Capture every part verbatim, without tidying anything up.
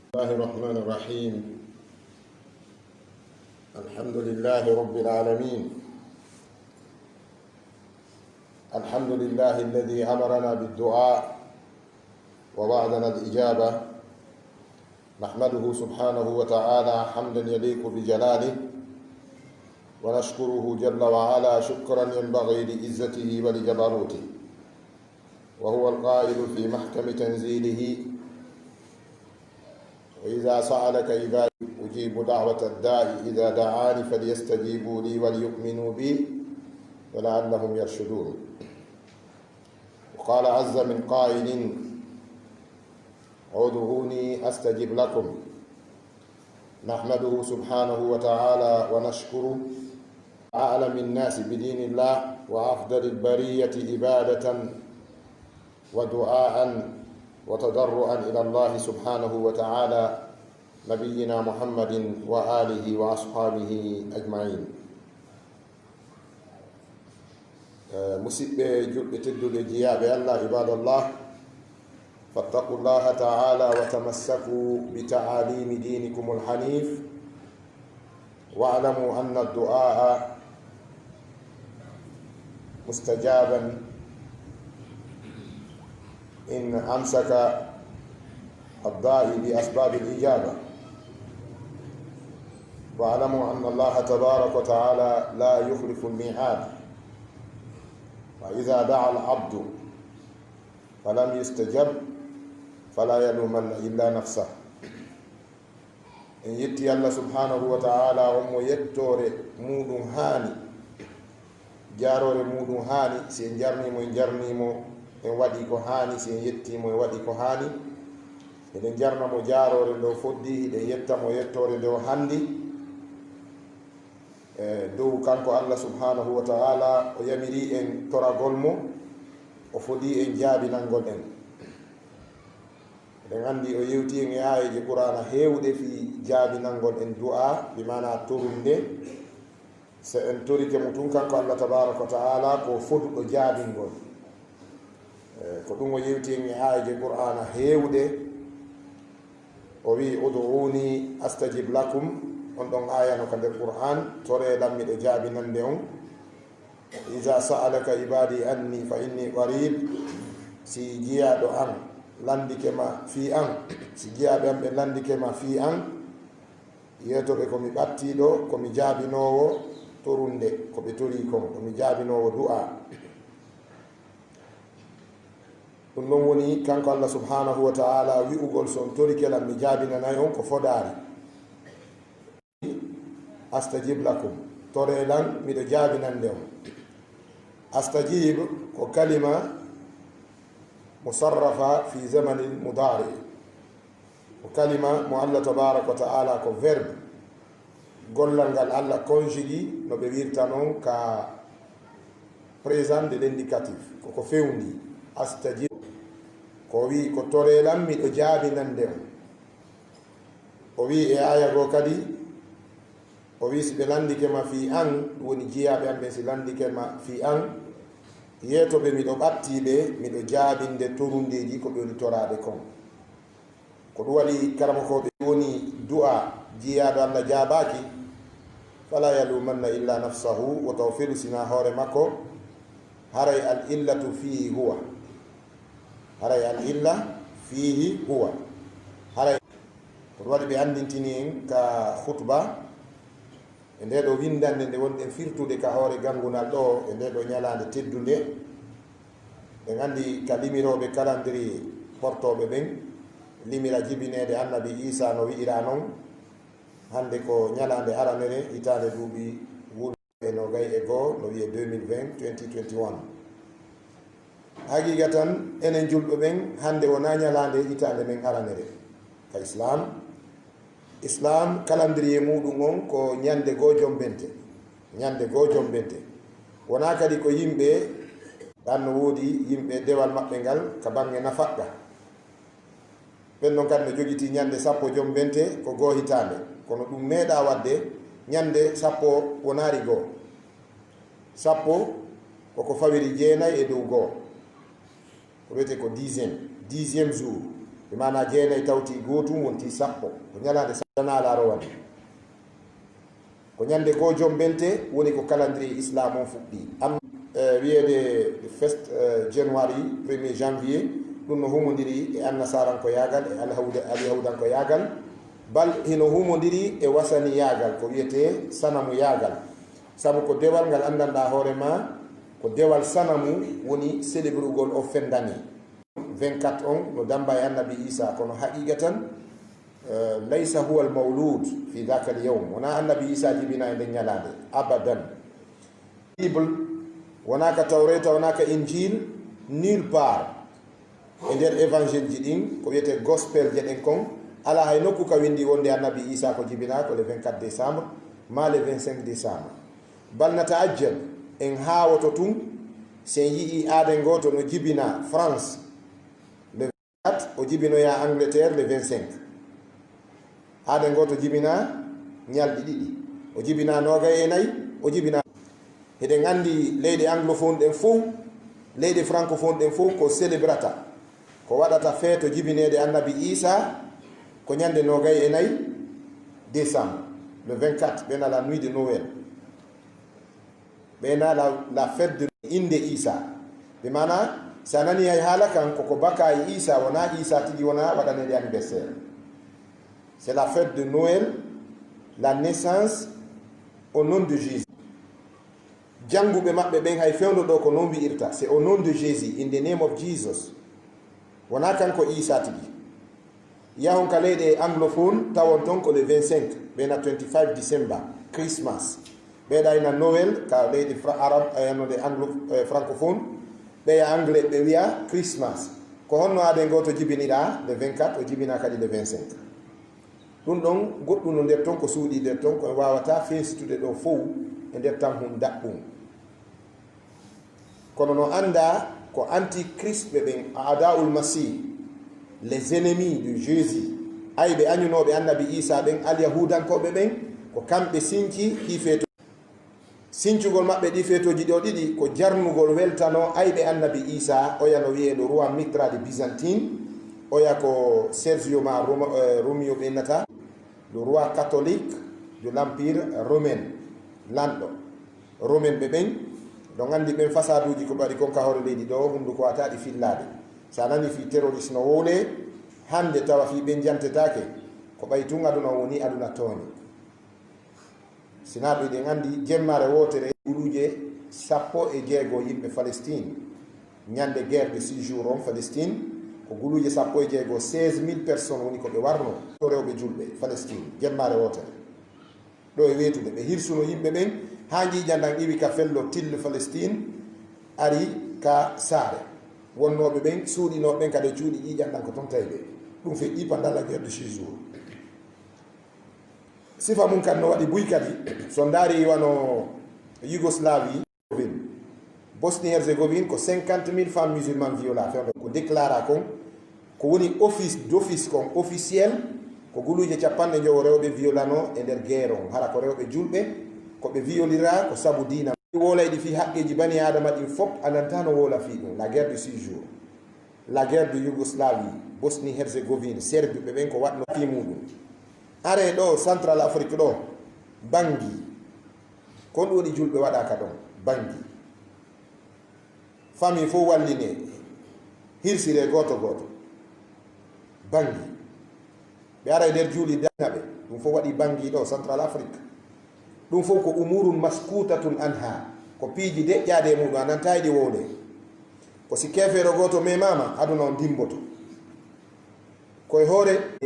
بسم الله الرحمن الرحيم. الحمد لله رب العالمين. الحمد لله الذي أمرنا بالدعاء ووعدنا الإجابة. نحمده سبحانه وتعالى حمدا يليق بجلاله، ونشكره جل وعلا شكرا ينبغي لعزته ولجبروته، وهو القائل في محكم تنزيله: "وإذا سألك عبادي أجيب دعوة الداع إذا دعاني فليستجيبوا لي وليؤمنوا بي ولعلهم يرشدون." وقال عز من قائل: "ادعوني أستجب لكم." نحمده سبحانه وتعالى ونشكره، أعلم الناس بدين الله وأفضل البرية عبادة ودعاء وتضرعا إلى الله سبحانه وتعالى، نبينا محمد وآله وأصحابه أجمعين. Eh, musidɓe julɓe tedduɓe, jiyaaɓe Allah, عباد الله، فاتقوا الله تعالى وتمسكوا بتعاليم دينكم الحنيف، واعلموا أن الدعاء مستجابا إن أمسك الداعي بأسباب الإجابة. واعلموا أن الله تبارك وتعالى لا يخلف الميعاد، فإذا دعا العبد فلم يستجب فلا يلومن إلا نفسه. En yetti Allah subhanahu wa ta'ala, on mo yettoore muɗum haani, jaaroore muɗum haani. Si en jarnii mo, en jarnii mo, en waɗi ko haani. Si en yettii mo, en waɗi ko haani. Eɗen jarna mo jaaroore nde o foddi, eɗen yetta mo yettoore nde o handi. E dow kanko Allah subhanahu wa ta'ala, o yamiri en toragol mo, o fodi en jaabinangol en. Eɗen anndi o yewti en e aayeeje Qur'aana heewɗe fii jaabinangol en du'a, bi maana torunde. So en torike mo tun, kanko Allah tabaaraka wa ta'ala, ko foduɗo jaabingol. E, ko ɗum o yewti en e aayeeje Qur'aana heewɗe. O wi'i: "Ud'uuni astajib lakum." On ɗon aaya no ka nder Qur'aan: "Toree lan, miɗo jaabinande on." "Iza sa'alaka ibadi anni fa inni qarib." Si jiyaaɗo an landike ma fii an, si jiyaaɓe an ɓe landike ma fii an, yeeto ɓe ko mi ɓattiiɗo, ko mi jaabinoowo torunde, ko ɓe torii kon, ko mi jaabinoowo du'a. Ɗum ɗon woni kanko Allah subhanahu wa ta'ala wi'ugol: "So on torike lan, mi jaabinanay on ko fodaari." "Astajib lakum." Toree lan, miɗo jaabinande on. Astajib ko kalima musarrafa fi zamanil mudaari. Ko kalima mo Allah tabaaraka wa ta'ala, ko verbe. Gollal ngal Allah conjugué no ɓe wirta non ka présent de l'indicatif. Ko ko fewndi. Astajib. Ko wi ko toree lan, miɗo jaabinande on. O wi e aaya goo kadi, o wi si ɓe landike ma fii an, ɗum woni jiyaaɓe an ɓen, si landike ma fii an, yeeto ɓe miɗo ɓattii ɓe, miɗo jaabinde torundeeji ko ɓe woni toraade kon. Ko ɗum waɗi karamokooɓe woni du'a jiyaaɗo Allah jaabaaki, fala yalumanna illa nafsahu, woto o felu sina hoore makko, haray al illatu fihi huwa. Haray al illa fihi huwa. Haray ko ɗum waɗi ɓe anndintini en ka khutba, e ndee ɗoo winndannde nde wonɗen firtude ka hoore ganngunal ɗoo, e ndee ɗoo ñalaande teddunde. Ɗen anndi ka limirooɓe calendrier portooɓe ɓen, limira jibineede Annabi Iisaa no wi'iraa non, hannde ko ñalaande aranere hitaande duuɓi wul- e noogay e goo, no wi'ee deux mille vingt, twenty twenty-one. Haqiiqatan, enen julɓe ɓen, hannde wonaa ñalaande hitaande men aranere ka Islaam. Islaam, calendrier muuɗum on ko ñande goo jombente. Ñande goo jombente. Wonaa kadi ko yimɓe, ɗan no woodi yimɓe dewal maɓɓe ngal ka baŋŋe nafaqqa. Ɓen ɗon kadi no jogitii ñande sappo jombente ko goo hitaande. Kono ɗum meeɗaa waɗde ñande sappo wonaali goo. Sappo ko ko fawiri jeenay e dow goo. Ko wiyetee ko dixième, dixième jour. Bi maana jeenay tawti gootum wonti sappo. Ko ñalaande sappo naalaa rowani. Ko ñande goo jom belte woni ko calendrier islam on fuɗɗi. Am, eh, wiyeede first, eh, January, premier janvier, ɗum no humondiri e annasarankoyaagal, e alhawda-, alyahudankoyaagal. Bal hino humondiri e wasaniyaagal, ko wiyetee sanamuyaagal. Sabu ko dewal ngal anndanɗaa hoore maa, ko dewal sanamu woni celebrugol o fendani. Vingt-quatre on no damba e annabi Isa, kono haqiqatan, eh, laysa huwa al-mawlud fi dhaka al-yawm. Wonaa annabi Isa jibina e nden ñalaande. Abadan. Bible, wonaa ka Tawreeta, wonaa ka Injil, nulle part. E nder évangile ji ɗin, ko wiyetee gospel je ɗen kon, alaa hay nokku ka windi wonde annabi Isa ko jibinaa ko le vingt-quatre décembre, maa le vingt-cinq décembre. Bal nataajjab, en haawoto tun, si en yi'i aaden gooto no jibinaa France, le vingt-quatre, o jibinoyaa Angleterre le vingt-cinq. Aaden gooto jibinaa ñalɗi ɗiɗi. O jibinaa noogay e nayi, o jibinaa. Hiɗen anndi leyɗe anglophone ɗen fow, leyɗe francophone ɗen fow ko celebrata, ko waɗata feeto jibineede annabi Isa, ko ñande noogay e nayi décembre, le vingt-quatre, ɓe na la nuit de Noël. Ɓe na la, la fête de innde Isa. Ɓe maana, si a nani hay haala kan, koko baka e Isa, wonaa Isa tigi wonaa waɗaneede anniversaire. C'est la fête de Noël, la naissance au nom de Jésus. Jannguɓe maɓɓe ɓen hay fewndo ɗo ko non wi'irta, c'est au nom de Jésus, in the name of Jesus. Wonaa kanko Isa tigi. Yahon ka leyɗe anglophone, tawon ton ko le vingt-cinq, ɓe na twenty-five December, Christmas. Ɓe ɗayna Noël ka leyɗe fra-, Arab, eh, no ɗe anglo-, eh, francophone. Ɓeya anglais, ɓe wiya Christmas. Ko honno aaden gooto jibiniɗaa le vingt-quatre, o jibinaa kadi le vingt-cinq? Ɗum ɗon, goɗɗum no nder ton, ko suuɗii nder ton, ko en waawataa feestude ɗo fow e nder tan hun daɓɓum. Kono no anndaa ko antichristɓe ɓen, a'da'ul masih, les ennemis de Jésus, ayɓe añunooɓe annabi Isa ɓen, alyahudankooɓe ɓen, ko kamɓe sinci ɗii feeto. Sincugol maɓɓe ɗii feetooji ɗo ɗiɗi ko jarnugol weltano ayɓe annabi Isa, oya no wi'ee le roi Mithra de Byzantine, oya ko Sergio ma Roma-, eh, Romio ɓe innata, le roi catholique de l'empire romain, lanɗo. Romain ɓe ɓen, ɗon anndi ɓen fasaduuji ko ɓe waɗi kon ka hoore leydi ɗo, hunnduko wata ɗi fillaade. Si a nani fii terroriste no wowlee, hannde tawa fii ɓen jantetaake, ko ɓay tun aduna on woni aduna tooñe. Sinaa ɓe ɗen anndi jemmaare wootere guluuje sappo e jeego yimɓe Palestine. Ñande guerre de six jours on Palestine, ko guluuje sappo e jeego, seize mille personnes woni ko ɓe warno, to rewɓe julɓe Palestine, jemmaare wootere. Ɗo e weetude, ɓe hirsuno yimɓe ɓen, haa ƴiiƴan ɗan iwi ka fello Til Palestine, ari ka saare. Wonnooɓe ɓen, suuɗinooɓe ɓen kadi cuuɗi ƴiiƴan ɗan ko ton tawi ɓe. Ɗum feƴƴi pendant la guerre de six jours. Sifa mun kan no waɗi buy kadi, so ndaari wano Yougoslavie, Bosnie Herzegovine ko cinquante mille femmes musulmanes viola, fewndo ko déclara kon, ko woni office d'office kon officiel, ko guluuje capanɗe njowo rewɓe violano e nder guerre on, hara ko rewɓe julɓe, ko ɓe violira ko sabu diina. Wolayɗi fii haqqeeji bani aadama ɗin fop a nanta no wola fii ɗum, la guerre de six jours. La guerre de Yougoslavie, Bosnie Herzegovine, Serbie, ɓe ɓen ko waɗno fii muɗum. Are ɗo Central Afrique ɗo, Bangui. Kon ɗum woni julɓe waɗaka ɗon, Bangui. Famille fof walline, hirsire gooto gooto. Bangui. Ɓe ara e nder juulirde ɓe, ɗum fof waɗi Bangui ɗo Central Afrique. Ɗum fof ko umurun maskutatun anha, ko piiji deƴƴaade e muɗum, a nantaa e ɗi wowle. Ko si keefeero gooto memaama, aduna on dimmboto. Ko e hoore,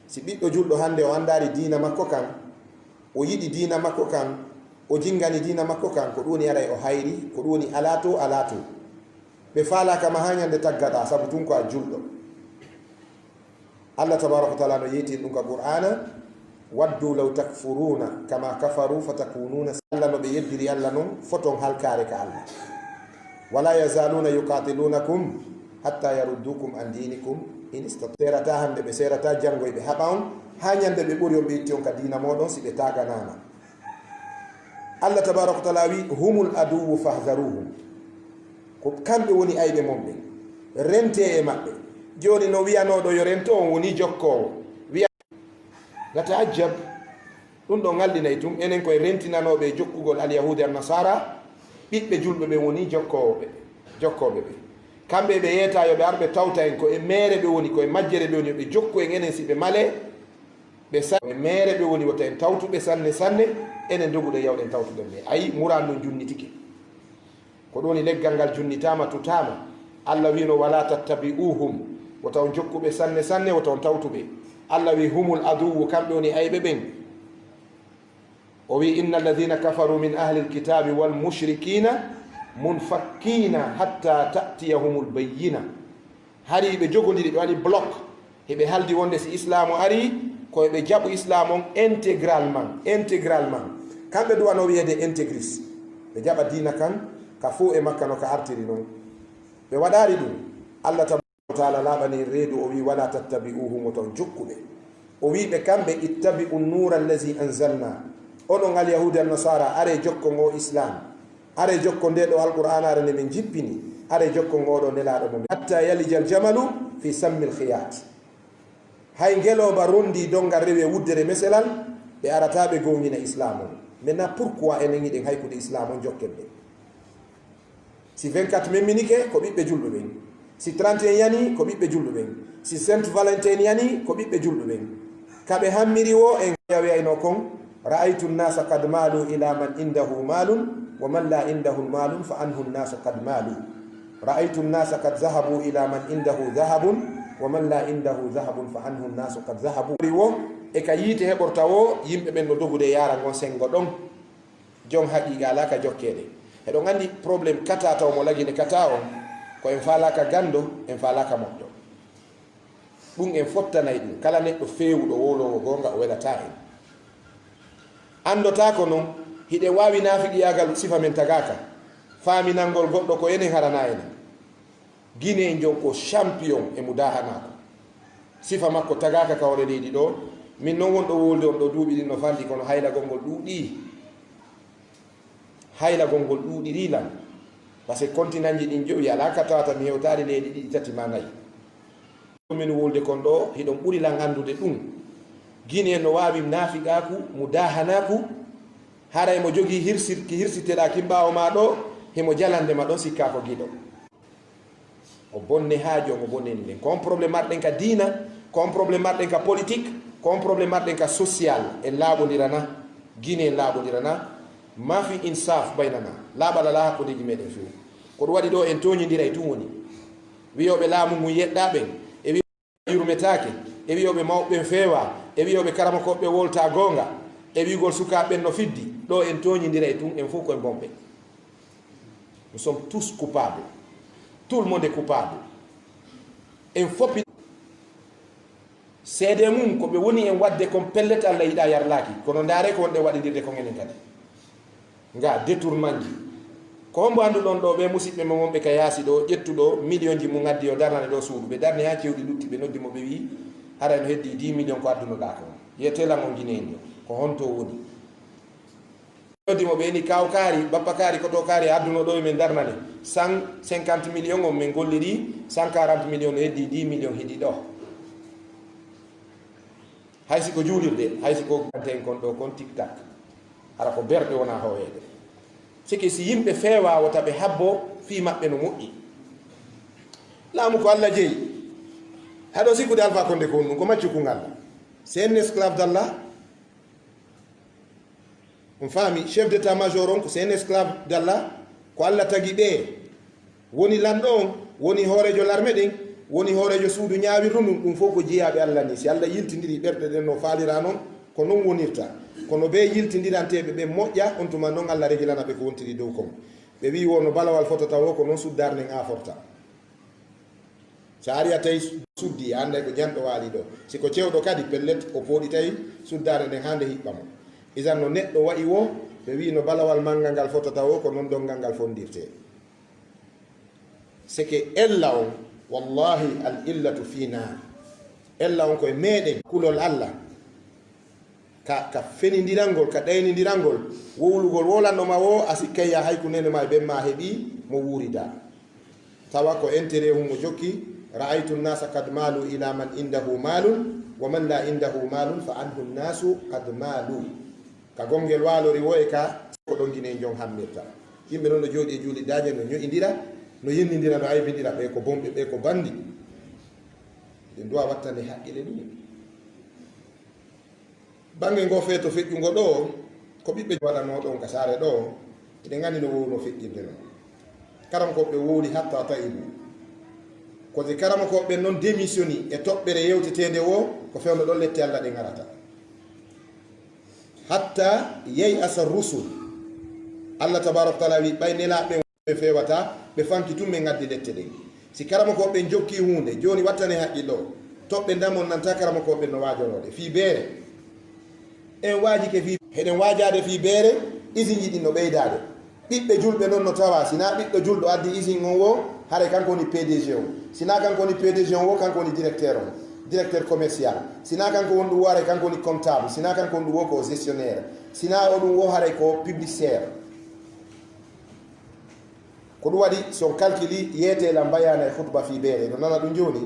si ɓiɗɗo julɗo hannde o anndaali diina makko kan, o yiɗi diina makko kan, o jinngani diina makko kan, ko ɗum woni aray o hayri, ko ɗum woni alaa to, alaa to. Ɓe faalaaka ma haa ñande taggaɗaa, sabu tun ko a julɗo. Allah tabaraka wa taala no yeetiri ɗum ka Qur'aana, "Waddu law takfuruna kama kafaru fatakununa." Allah no ɓe yeddiri Allah non, foton halkaare ka Allah. "Wala yazaluna yuqatilunakum hatta yaruddukum an dinikum in istata." Seerata hannde, ɓe seerata janngo, ɓe haɓa on, haa ñande ɓe ɓuri on, ɓe itti on ka diina mooɗon, si ɓe taaganaama. Allah tabaraka wa taala wi, "Humul aduwwu fahzaruhum." Ko kamɓe woni ayɓe mon ɓen. Rentee e maɓɓe. Jooni no wiyanooɗo yo rento on woni jokkoowo. Wiya, la ta'ajjab, ɗum ɗo ŋalɗinay tun, enen koye rentinanooɓe e jokkugol Alyahuudi Annasaara, ɓiɓɓe julɓe ɓen woni jokkooɓe, jokkooɓe ɓe. Kamɓe ɓe yeeta yo ɓe ar ɓe tawta en, ko e meere ɓe woni, ko e majjere ɓe woni, yo ɓe jokku en enen si ɓe malee, ɓe sa-, e meere ɓe woni, wota en tawtu ɓe sanne sanne, enen doguɗen yawɗen tawtuɗen ɓe. Ayi, muraan ɗum junnitike. Ko ɗum woni leggal ngal junnitaama, tutaama. Allah wiino, "Wala tattabi'uhum." Wota on jokku ɓe sanne sanne, wota on tawtu ɓe. Allah wi, "Humul aduwwu," kamɓe woni ayɓe ɓen. O wi, "Inna alladhina kafaru min ahli alkitabi wal mushrikina munfakkina hatta ta'tiyahumul bayyina." Hari ɓe jogondiri, ɓe waɗi bloc. Hiɓe haldi wonde si Islaamu arii, ko ɓe jaɓu Islaamu on intégralement, intégralement. Kamɓe duwano wiyeede intégris. Ɓe jaɓa diina kan, ka fuu e makka no ka artiri non. Ɓe waɗaali ɗum. Allah tabaaraka wa taala laaɓani reedu, o wi, "Wala tattabi'uhum," wota on jokku ɓe. O wi ɓe kamɓe, "Ittabi'u nuura allazi anzalna." Onon Alyahuudi Annasaara, aree jokkon o Islaam. Aree jokkon ndee ɗoo Alqur'aanaare nde min jippini. Aree jokkon oo ɗoo Nelaaɗo mo min. Hatta yalijal jamalu fi sammil khiyaat. Hay ngelooba ronndii donngal rewi e wuddere meselal, ɓe arataa ɓe goongina Islaam on. Maintenant, pourquoi enen hiɗen haykude Islaam on jokken ɓe? Si vingt-quatre memminike, ko ɓiɓɓe julɓe ɓen. Si trente et un yanii, ko ɓiɓɓe julɓe ɓen. Si Saint Valentin yanii, ko ɓiɓɓe julɓe ɓen. Ka ɓe hammiri woo, en yawiyayno kon, "Ra'aytu nnasa qad malu ila man indahu malun, wa man la indahu malun fa anhu nnasu qad malu. Ra'aytu nnasa qad zahabu ila man indahu zahabun, wa man la indahu zahabun fa anhu nnasu qad zahabu." Wo, e ka yiite heɓorta woo, yimɓe ɓen no dogude yaara ngon senngo ɗon. Jon haqiiqa alaa ka jokkeede. Eɗon anndi problème kata taw mo lagine kata on, ko en faalaaka ganndo, en faalaaka moƴƴo. Ɗum en fottanay ɗum. Kala neɗɗo feewuɗo wowloowo goonga, o welataa en. Anndotaako non, hiɗen waawi naafiqiyaagal sifa men tagaaka. Faaminangol goɗɗo ko enen harana enen. Guinéen jon ko champion e mudaahanaaku. Sifa makko tagaaka ka hoore leydi ɗoo. Min non wonɗo wowlude on ɗoo duuɓi ɗin no fanɗi, kono haylagol ngol ɗuuɗii. Haylagol ngol ɗuuɗirii lan. Parce que continentji ɗin jowi alaa ka tawata mi hewtaali leydi ɗiɗi, tati maa nayi. Ko min wowlude kon ɗoo, hiɗon ɓuri lan anndude ɗum. Guinéen no waawi naafiqaaku, mudaahanaaku, haray mo jogii hirsir-, ki hirsitelaaki ɓaawo maa ɗoo, himo jalande ma ɗon sikkaa ko giɗo. O bonne haajo, o bonne ni nden. Ko on problème marɗen ka diina, ko on problème marɗen ka politique, ko on problème marɗen ka social, en laaɓondirana, Guinée en laaɓondirana, ma fi insaf baynana, laaɓal alaa hakkundeeji meɗen few. Ko ɗum waɗi ɗoo en tooñondiray tun woni. Wiyooɓe laamu ngun yeɗɗaa ɓen, e wi-, yurmetaake, e wiyooɓe mawɓe ɓen feewaa, e wiyooɓe karamokooɓe ɓen wowltaa goonga, e wi'ugol sukaaɓe ɓen no fiddi, ɗoo en tooñondiray tun, en fow ko en bonɓe. Nous sommes tous coupables. Tout le monde est coupable. En fof. Seede mum, ko ɓe woni en waɗde kon, pellet, Allah yiɗaa yarlaaki. Kono ndaaree ko wonɗen waɗindirde kon enen kadi. Nga détournement ji. Ko hombo annduɗon ɗoo ɓee musiɓɓe men wonɓe ka yaasi ɗoo, ƴettuɗo millionji mum addi o darnane ɗoo suudu. Ɓe darni haa cewɗi lutti, ɓe noddi mo, ɓe wi'i, "Haray no heddii dix millions ko addunoɗaa kon. Yetee lan on Guinéen yo. Ko honto o woni?" Noddi mo, ɓe ni, "Kaaw Kaari, Bappa Kaari, ko to Kaari adduno ɗoo, e men darnane cent cinquante millions on, men golliri cent quarante millions, no heddii dix millions hiɗi ɗoo." Hay si ko juulirde, hay si ko ganten kon ɗoo kon tik tak. Hara ko berɗe wona hooweede. Sike si yimɓe feewaa wota ɓe habbo fii maɓɓe no moƴƴi. Laamu ko Allah jeyi. Haɗo sikkude Alpha Condé ko honɗum? Ko maccukungal. C'est un esclave d'Allah. On faami, chef d'état-major on ko c'est un esclave d'Allah, ko Allah tagi ɓe. Woni lanɗo on, woni hooreejo larme ɗen, woni hooreejo suudu ñaawirdu ndun, ɗum fof ko jeyaaɓe Allah ni. Si Allah yiltindiri ɓerɗe ɗen no faalira non, ko non wonirta. Kono ɓe yiltindiranteeɓe ɓen moƴƴa, on tuma non Allah regilana ɓe ko wontiri dow kon. Ɓe wi'i wo no balawal fotata wo, ko non suddaare nden aaforta. So a ari a tawi suddi, a annday ko janɗo waali ɗo. Si ko cewɗo kadi, pellet, o pooɗitay suddaare nden haa nde hiɓɓa mo. Isan no neɗɗo wa'i wo, ɓe wi'i no balawal manngal ngal fotata wo, ko non donngal ngal fondirtee. Seke ella on, wallahi al illatu fina. Ella on ko e meɗen. Kulol Allah. Ka, ka fenindirangol, ka ɗaynindirangol, wowlugol wolanɗo ma wo, a sikkay ya hay ko nene ma e ben ma heɓi mo wuurida. Tawa ko intérêt hum mo jokki, Ra'aytu nnasa qad malu ila man indahu malun wa man la indahu malun fa anhu nnasu qad malu. Ka gongel walori wo e ka ko ɗon gine jon hammirta. Yimɓe non no jooɗi e juuliddaaje, no ño'indira, no yennindira, no aybindira, ɓe ko bonɓe, ɓe ko bandi. Ɗen duwa wattande haqqille ɗum. Bannge ngo feeto feƴƴungo ɗo, ko ɓiɓɓe waɗanoo ɗon ka saare ɗo, eɗen anndi no wowno feƴƴinde non. Karamokooɓe wowli hatta ta'ibu. Ko si karamokooɓe non démissioni e toɓɓere yewteteende wo, ko fewndo ɗon lette Alla ɗen arata. Hatta yay'asa rusul. Alla tabaaraka wa taala wi, ɓay nelaaɓe ɓe feewata, ɓe fanki tun, men ngaddi lette ɗen. Si karamokooɓe ɓen jokki huunde, jooni wattane haqqille o, toɓɓe ndamon nanta karamokooɓe ɓen no waajonoode fii beere. En waajike fii, heɗen waajaade fii beere, isinji ɗin no ɓeydaade. Ɓiɓɓe julɓe non no tawa, si naa ɓiɗɗo julɗo addi isin on wo, haray kanko woni P D G on. Si naa kanko woni P D G on wo, kanko woni directeur on, directeur commercial. Si naa kanko woni ɗum wo, haray kanko woni comptable. Si naa kanko woni ɗum wo, ko gestionnaire. Si naa o ɗum wo, haray ko publicitaire. Ko ɗum waɗi, si on kalkili, yeetee lan bayaana e khutba fii beere. No nana ɗum jooni,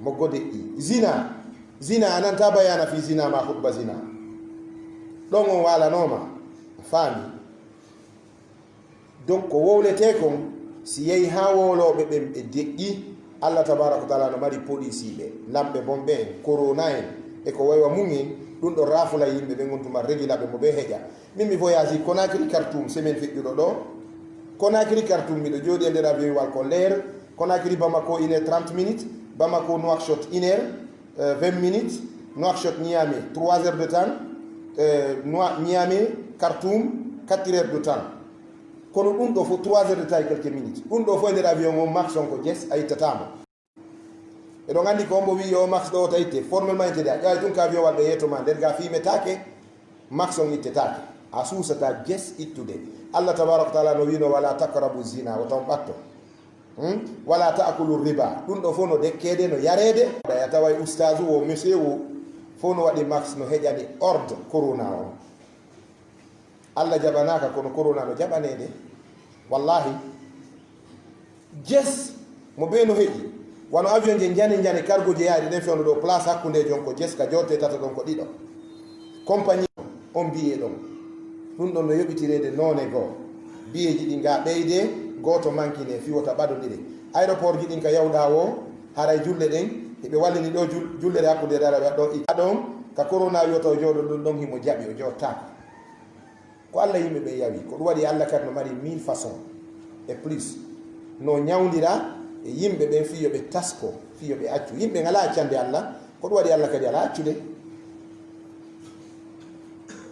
mo gode i. Zina. Zina, a nanta bayaana fii zina maa khutba zina. Ɗon on waalanooma, faami. Donc, ko wowletee kon, si yehi haa wowlooɓe ɓen ɓe deƴƴi, Alla tabaaraka wa taala no mari polisiiɓe, lamɓe bonɓe en, korona en, e ko waywa mum en, ɗum ɗo raafula yimɓe ɓen on tuma, regila ɓe mo ɓe heƴa. Min mi voyage Conakry Khartoum semaine feƴƴuɗo ɗo. Conakry Khartoum miɗo jooɗi e nder avion wal ko leer. Conakry Bamako une heure trente minutes. Bamako Nouakchott une heure, euh, vingt minutes. Nouakchott Niamey trois heures de temps. Euh, Noua-, Niamey Khartoum quatre heures de temps. Kono ɗum ɗo fof trois heures de temps et quelques minutes. Ɗum ɗo fof e nder avion on, max on ko jes a ittataamo. Eɗon anndi ko hombo wi'i yo max ɗo ta itte, formellement ittede, a ƴawi ɗum ka avion wal ɓe yeeto ma nder ga fimetaake, max on ittetaake. A suusata jes ittude. Allah tabaraka wa taala no wi'no, "Wala taqrabu zina," wota on ɓatto. Hmm? "Wala ta'kulu riba." Ɗum ɗo fof no dekkeede, no yareede. A taway ustaazu wo, monsieur wo, fof no waɗi max, no heƴani ordre corona on. Allah jaɓanaaka, kono corona no jaɓaneede. Wallahi. Jes, mo bee no heƴi. Wano avion je njane njane, cargo je yaari ɗen fewndo ɗo, place hakkundeejo on ko jes, ka jooɗte tata ɗon ko ɗiɗo. Compagnie on biyee ɗon. Ɗum ɗon no yoɓitireede noone goo. Biyeeji ɗin ga ɓeyde, gooto mankine, fii wota ɓadondire. Aéroport ji ɗin ka yawɗa wo, haray julle ɗen, hiɓe wallini ɗo jul-, jullere hakkunde dara ɗo i-, ɗon, ka corona wi wota o jooɗo ɗum ɗon, himo jaɓi, o jooɗtaako. Ko Allah yimɓe ɓen yawi. Ko ɗum waɗi Allah kadi no mari mille façons et plus. No ñawndira e yimɓe ɓen fii yo ɓe tasko, fii yo ɓe accu. Yimɓe ngalaa accande Allah, ko ɗum waɗi Allah kadi alaa accude.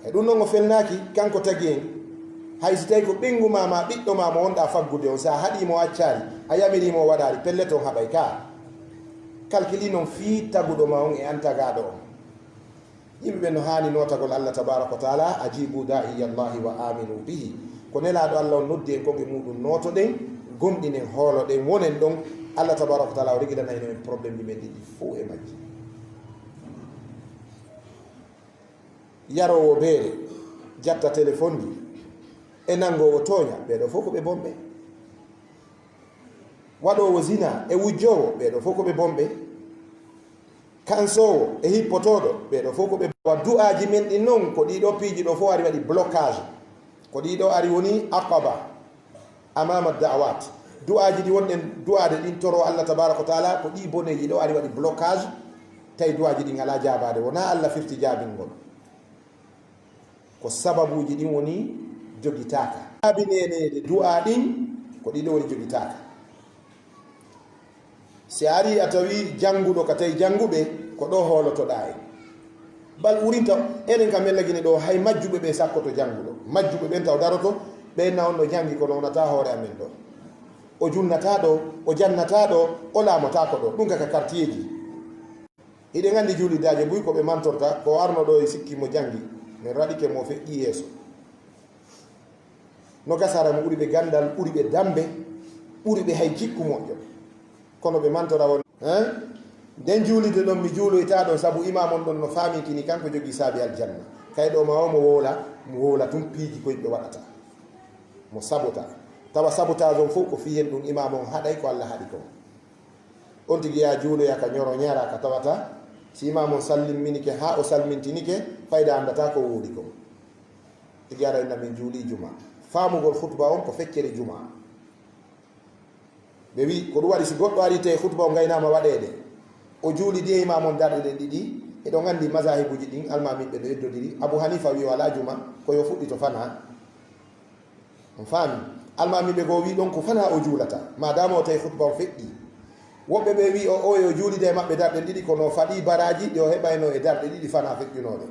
E ɗum ɗon o felnaaki, kanko tagi en. Hay si tawi ko ɓeyngu ma, ma ɓiɗɗo ma mo wonɗa faggude on, si a haɗii mo o accaali, a yamirii mo o waɗaali, pellet on haɓay ka. Kalkili non fii taguɗo ma on e an tagaaɗo on. Yimɓe ɓen no haani nootagol Allah tabaraka wa taala, "Ajibu da'iya Allahi wa aminu bihi." Ko Nelaaɗo Allah on noddi en kon e muɗum nootoɗen, gomɗinen, hooloɗen, wonen ɗon. Allah tabaraka wa taala o regilanayno en problème ji men ɗiɗi fow e majji. Yaroowo beere, jatta téléphone ji, e nanngoowo tooña, ɓee ɗoo fow ko ɓe bonɓe. Waɗoowo zina e wujjoowo, ɓee ɗoo fow ko ɓe bonɓe. Kansoowo e hippotooɗo, ɓee ɗoo fow ko ɓe. Wa du'aaji men ɗin non, ko ɗii ɗoo piiji ɗoo fow ari waɗi blocage. Ko ɗii ɗoo ari woni aqaba amama da'awat. Du'aaji ɗi wonɗen du'aade ɗin, toro Allah tabaraka wa taala, ko ɗii boneeji ɗoo ari waɗi blocage, tawi du'aaji ɗin alaa jaabaade. Wonaa Allah firti jaabingol. Ko sababuuji ɗin woni jogitaaka. Saabi neeneede du'aa ɗin, ko ɗii ɗoo woni jogitaaka. Si a arii a tawii jannguɗo ka tawi jannguɓe, ko ɗoo hoolotoɗaa en. Bal wurinta enen ka Mella Gine ɗoo, hay majjuɓe ɓen sakkoto jannguɗo. Majjuɓe ɓen taw daroto, ɓen na on no janngi kono wonataa hoore amen ɗoo. O julnataa ɗoo, o jannataa ɗoo, o laamotaako ɗoo. Ɗum ka, ka quartier ji. Hiɗen anndi juuliddaajo buy ko ɓe mantorta, ko arno ɗoo e sikki mo janngi, men raɗike mo feƴƴi yeeso. No gasara mo ɓuri ɓe ganndal, ɓuri ɓe dammbe, ɓuri ɓe hay jikku moƴƴo. Kono ɓe mantora won, hein? Nden juulirde ɗon mi juuloytaa ɗon, sabu imaam on ɗon no faamintini kanko jogii saabi aljanna. Kay ɗoo ma o mo wowla, mo wowla tun piiji ko yimɓe waɗata. Mo sabota. Tawa sabotage on fow ko fii hen ɗum imaam on haɗay ko Allah haɗi kon. On tigi yaa juuloya ka ñoro ñara ka tawata, si imaamu on sallimminike haa o salmintinike, fayda anndataa ko woodi kon. Tigi ara inna min juulii juma. Faamugol khutba on ko feccere juma. Ɓe wi, ko ɗum waɗi si goɗɗo ari tawi khutba on gaynaama waɗeede, o juuli ɗi e imaamu on darɗe ɗen ɗiɗi, eɗon anndi mazahibuuji ɗin, almaamiiɓe no yeddondiri. Abu Hanifa wi o alaa juma, ko yo fuɗɗito fanaa. On faami? Almaamiiɓe goo wi ɗon ko fanaa o juulata, maadaama o tawi khutba on feƴƴi. Woɓɓe ɓe wi o, o yo juulide e maɓɓe darɗe ɗiɗi, kono o faɗi baraaji ɗi o heɓayno e darɗe ɗiɗi fanaa feƴƴunooɗe.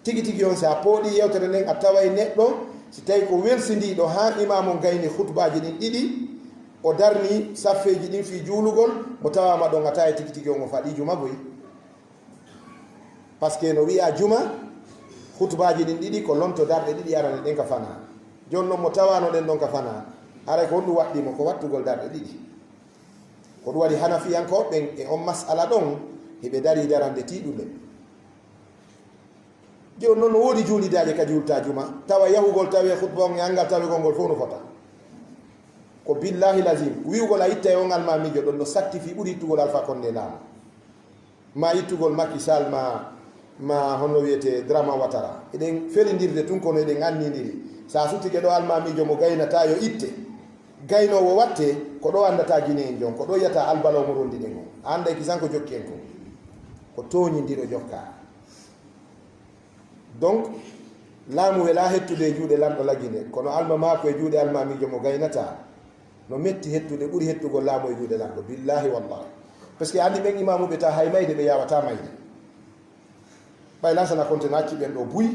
Tigi tigi on, si a pooɗii yewtere nden, a taway neɗɗo, si tawi ko welsindiiɗo haa imaamu on gayni khutbaaji ɗin ɗiɗi, o darni saffeeji ɗin fii juulugol, mo tawaama ɗon, a taway tigi tigi on o faɗii juma boy. Parce que no wi'aa juma, khutbaaji ɗin ɗiɗi ko lonto darɗe ɗiɗi arane ɗen ka fanaa. Jooni non mo tawaano ɗen ɗon ka fanaa, haray ko honɗum waɗɗii mo? Ko wattugol darɗe ɗiɗi. Ko ɗum waɗi Hanafiyankooɓe ɓen e on mas'ala ɗon, hiɓe darii darannde tiiɗunde. Jooni non no woodi juulidaaje ka juultaa juma, tawa yahugol tawee khutba on e anngal tawegol ngol fow no fota. Ko billahi lazim, wi'ugol a ittay on almaamiijo ɗon no satti fii ɓuri ittugol Alpha Condé laamu. Ma ittugol Macky Sall, ma, ma honno wiyetee Dramane Ouattara. Eɗen felindirde tun, kono eɗen anndindiri. Si a sutike ɗoo almaamiijo mo gaynataa yo itte, gaynoowo wattee, ko ɗoo anndataa Guinéen jon, ko ɗoo yiyata albalaw mo rondiɗen on. A annday kisan ko jokki en kon. Ko tooñindiro jokkaa. Donc, laamu welaa hettude e juuɗe lanɗo Lagine, kono alma maako e juuɗe almaamiijo mo gaynataa. No metti hettude, ɓuri hettugol laamu e juuɗe lanɗo, billahi wallahi. Parce que anndi ɓen imaamuuɓe ta hay mayde ɓe yaawataa mayde. Ɓay Lansana Konte no acci ɓen ɗoo buy,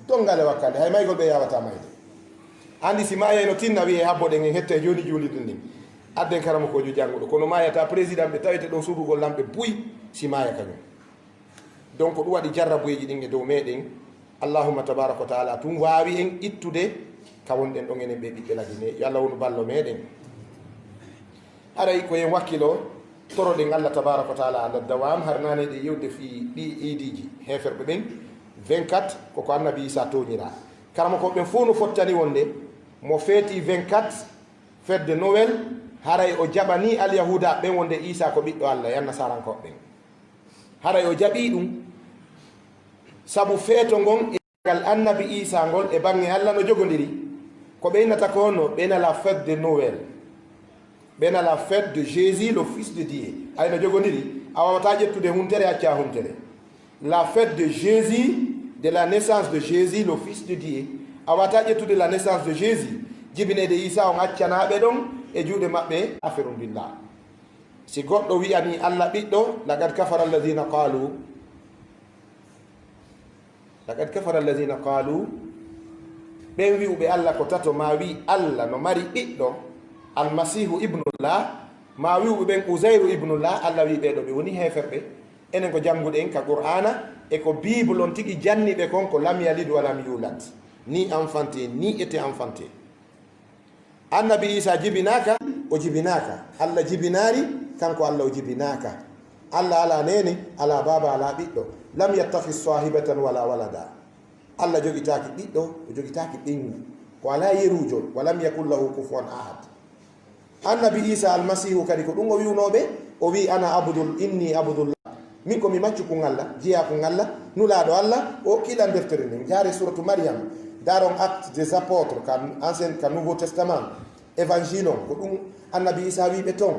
Donngale Wakkande, hay maygol ɓe yaawataa mayde. Anndi si maayayno tinna wi'ee habboɗen en hetta e jooni juulirde ndin. Adden karamokoojo jannguɗo, kono maayataa président ɓe tawete ɗon surrugol lamɓe buy si maaya kañum. Donc ɗum waɗi jarrabuyeeji ɗin e dow meɗen. Allahumma tabaraka wa taala tun waawi en ittude ka wonɗen ɗon enen ɓe ɓiɓɓe Lagine. Yo Allah wonu ballo meɗen. Haray ko en wakkilo, toroɗen Allah tabaraka wa taala ala dawam. Har nane ɗe yewde fii ɗi iidiiji heeferɓe ɓen, vingt-quatre, koko annabi Isa tooñira. Karamokooɓe ɓen fow no fottani wonde mo feeti vingt-quatre, fête de Noël, haray o jaɓani alyahuuda ɓen wonde Isa ko ɓiɗɗo Allah, e annasarankooɓe ɓen. Haray o jaɓii ɗum, sabu feeto ngon e ngal annabi Iisaa ngol e baŋŋe Alla no jogondiri. Ko ɓe innata ko honno? Ɓe ina la fête de Noël. Ɓe ina la fête de Jésus, le fils de Dieu. Ay no jogondiri, a waawataa ƴettude huntere, accaa huntere. La fête de Jésus, de la naissance de Jésus, le fils de Dieu. A waawataa ƴettude la naissance de Jésus, jibineede Iisaa on, accanaa ɓe ɗon e juuɗe maɓɓe, aferun billah. Si goɗɗo wi'anii Alla ɓiɗɗo, laqad kafara alladhina qalu, laqad kafara alladhina qalu, ɓen wi'uɓe Alla ko tato, maa wi'i Alla no mari ɓiɗɗo, Almasiihu ibnullah, maa wi'uɓe ɓen Uzayru ibnullah, Alla wi'i ɓee ɗoo ɓe woni heeferɓe. Enen ko jannguɗen ka Qur'aana e ko Bible on tigi janni ɓe kon, ko lam yalid wa lam yulad, ni enfanté, ni été enfanté. Annabi Iisaa jibinaaka, o jibinaaka. Alla jibinaali, kanko Alla o jibinaaka. Alla alaa neene, alaa baaba, alaa ɓiɗɗo. Lam yattakhidh saahibatan wala walada. Alla jogitaaki ɓiɗɗo, o jogitaaki ɓeyngu. O alaa yeruujo. Wa lam yakun lahu kufuwan ahad. Annabi Iisaa Almasiihu kadi ko ɗum o wi'unoo ɓe, o wi'i, "Ana abdul, inni abdullah." Min ko mi maccu kun Alla, jeyaaku kun Alla, nulaaɗo Alla, o kiilan deftere nden. Njaare suuratu Maryam, ndaaron Actes des Apôtres, ka Ancien, ka Nouveau Testament, Évangile on, ko ɗum Annabi Iisaa wi'i ɓe ton.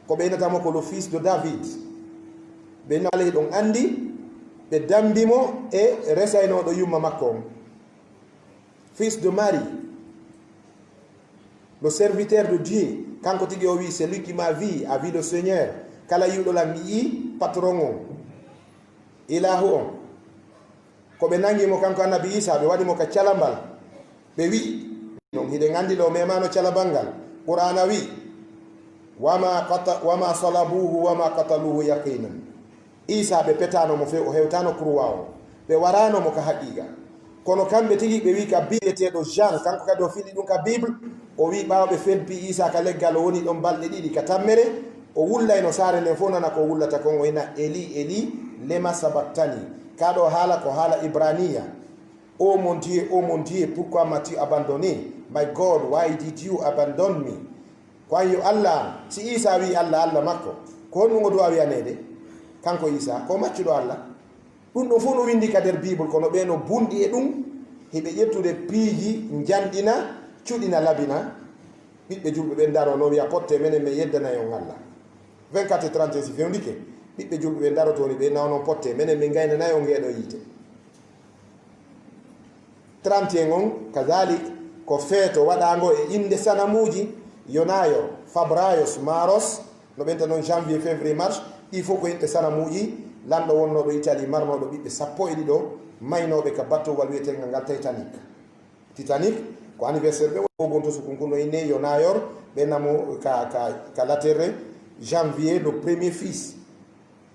Ko ɓe innata mo ko le fils de David. Ɓe innata mo, ɗon anndi, ɓe dambi mo e resaynooɗo yumma makko on. Fils de Marie, le serviteur de Dieu, kanko tigi o wi'i, "Celui qui m'a vu a vu le Seigneur." Kala yi'uɗo lan yi'i patron on, ilaahu on. Ko ɓe nangi mo kanko Annabi Iisaa, ɓe waɗi mo ka calambal. Ɓe wi'i, non hiɗen anndi ɗo memaano calambal ngal. Qur'aana wi'i, "Wa ma qata-, wa ma salabuhu wa ma qataluhu yaqinan." Iisaa ɓe petaano mo few, o hewtaano kurwa o. Ɓe waraano mo ka haqiiqa. Kono kamɓe tigi ɓe wi'i ka Bible, bi'eteeɗo Jean, kanko kadi o fili ɗum ka Bible, o wi'i ɓaawo ɓe felpi Iisaa ka leggal, o woni ɗon balɗe ɗiɗi ka tammere, o wullayno saare nden fow nana ko o wullata kon, o ina, "Eli, Eli, lema sabaktani?" Kaa ɗoo haala ko haala Ibraniya. "Oh mon Dieu, oh mon Dieu, pourquoi m'as-tu abandonné? My God, why did you abandon me?" Ko an yo Alla an. Si Iisaa wi'i Alla, Alla makko, Ko honɗum o duwaa wiyaneede? Kanko Iisaa, ko maccuɗo Alla. Ɗum ɗon fof no winndi ka nder Bible, kono ɓee no bunɗi e ɗum, hiɓe ƴettude piiji, njanɗina, cuɗina, labina. Ɓiɓɓe julɓe ɓen daroo no wiya, "Pottee, menen men yeddanay on Alla." Vingt-quatre e trente si fewndike, ɓiɓɓe julɓe ɓen daroto ni, ɓe na onon, "Pottee, menen men ngaynanay on ngeeɗo yiite." Trente et un on, kazalik, ko feeto waɗaango e innde sanamuuji, Yonaayor, Fabrayos, Maros, no ɓenta noon janvier, février, mars, ɗi fof ko inɗe sanamuuji lanɗo wonnooɗo Italie, marnooɗo ɓiɓɓe sappo e ɗiɗo, maynooɓe ka battowal wiyeteeŋgal ngal Titanic. Titanic, ko anniversaire ɓe waɗi, ko gonto sukunku no innee Yonaayor, ɓe namo ka, ka, ka latere janvier, le premier fils.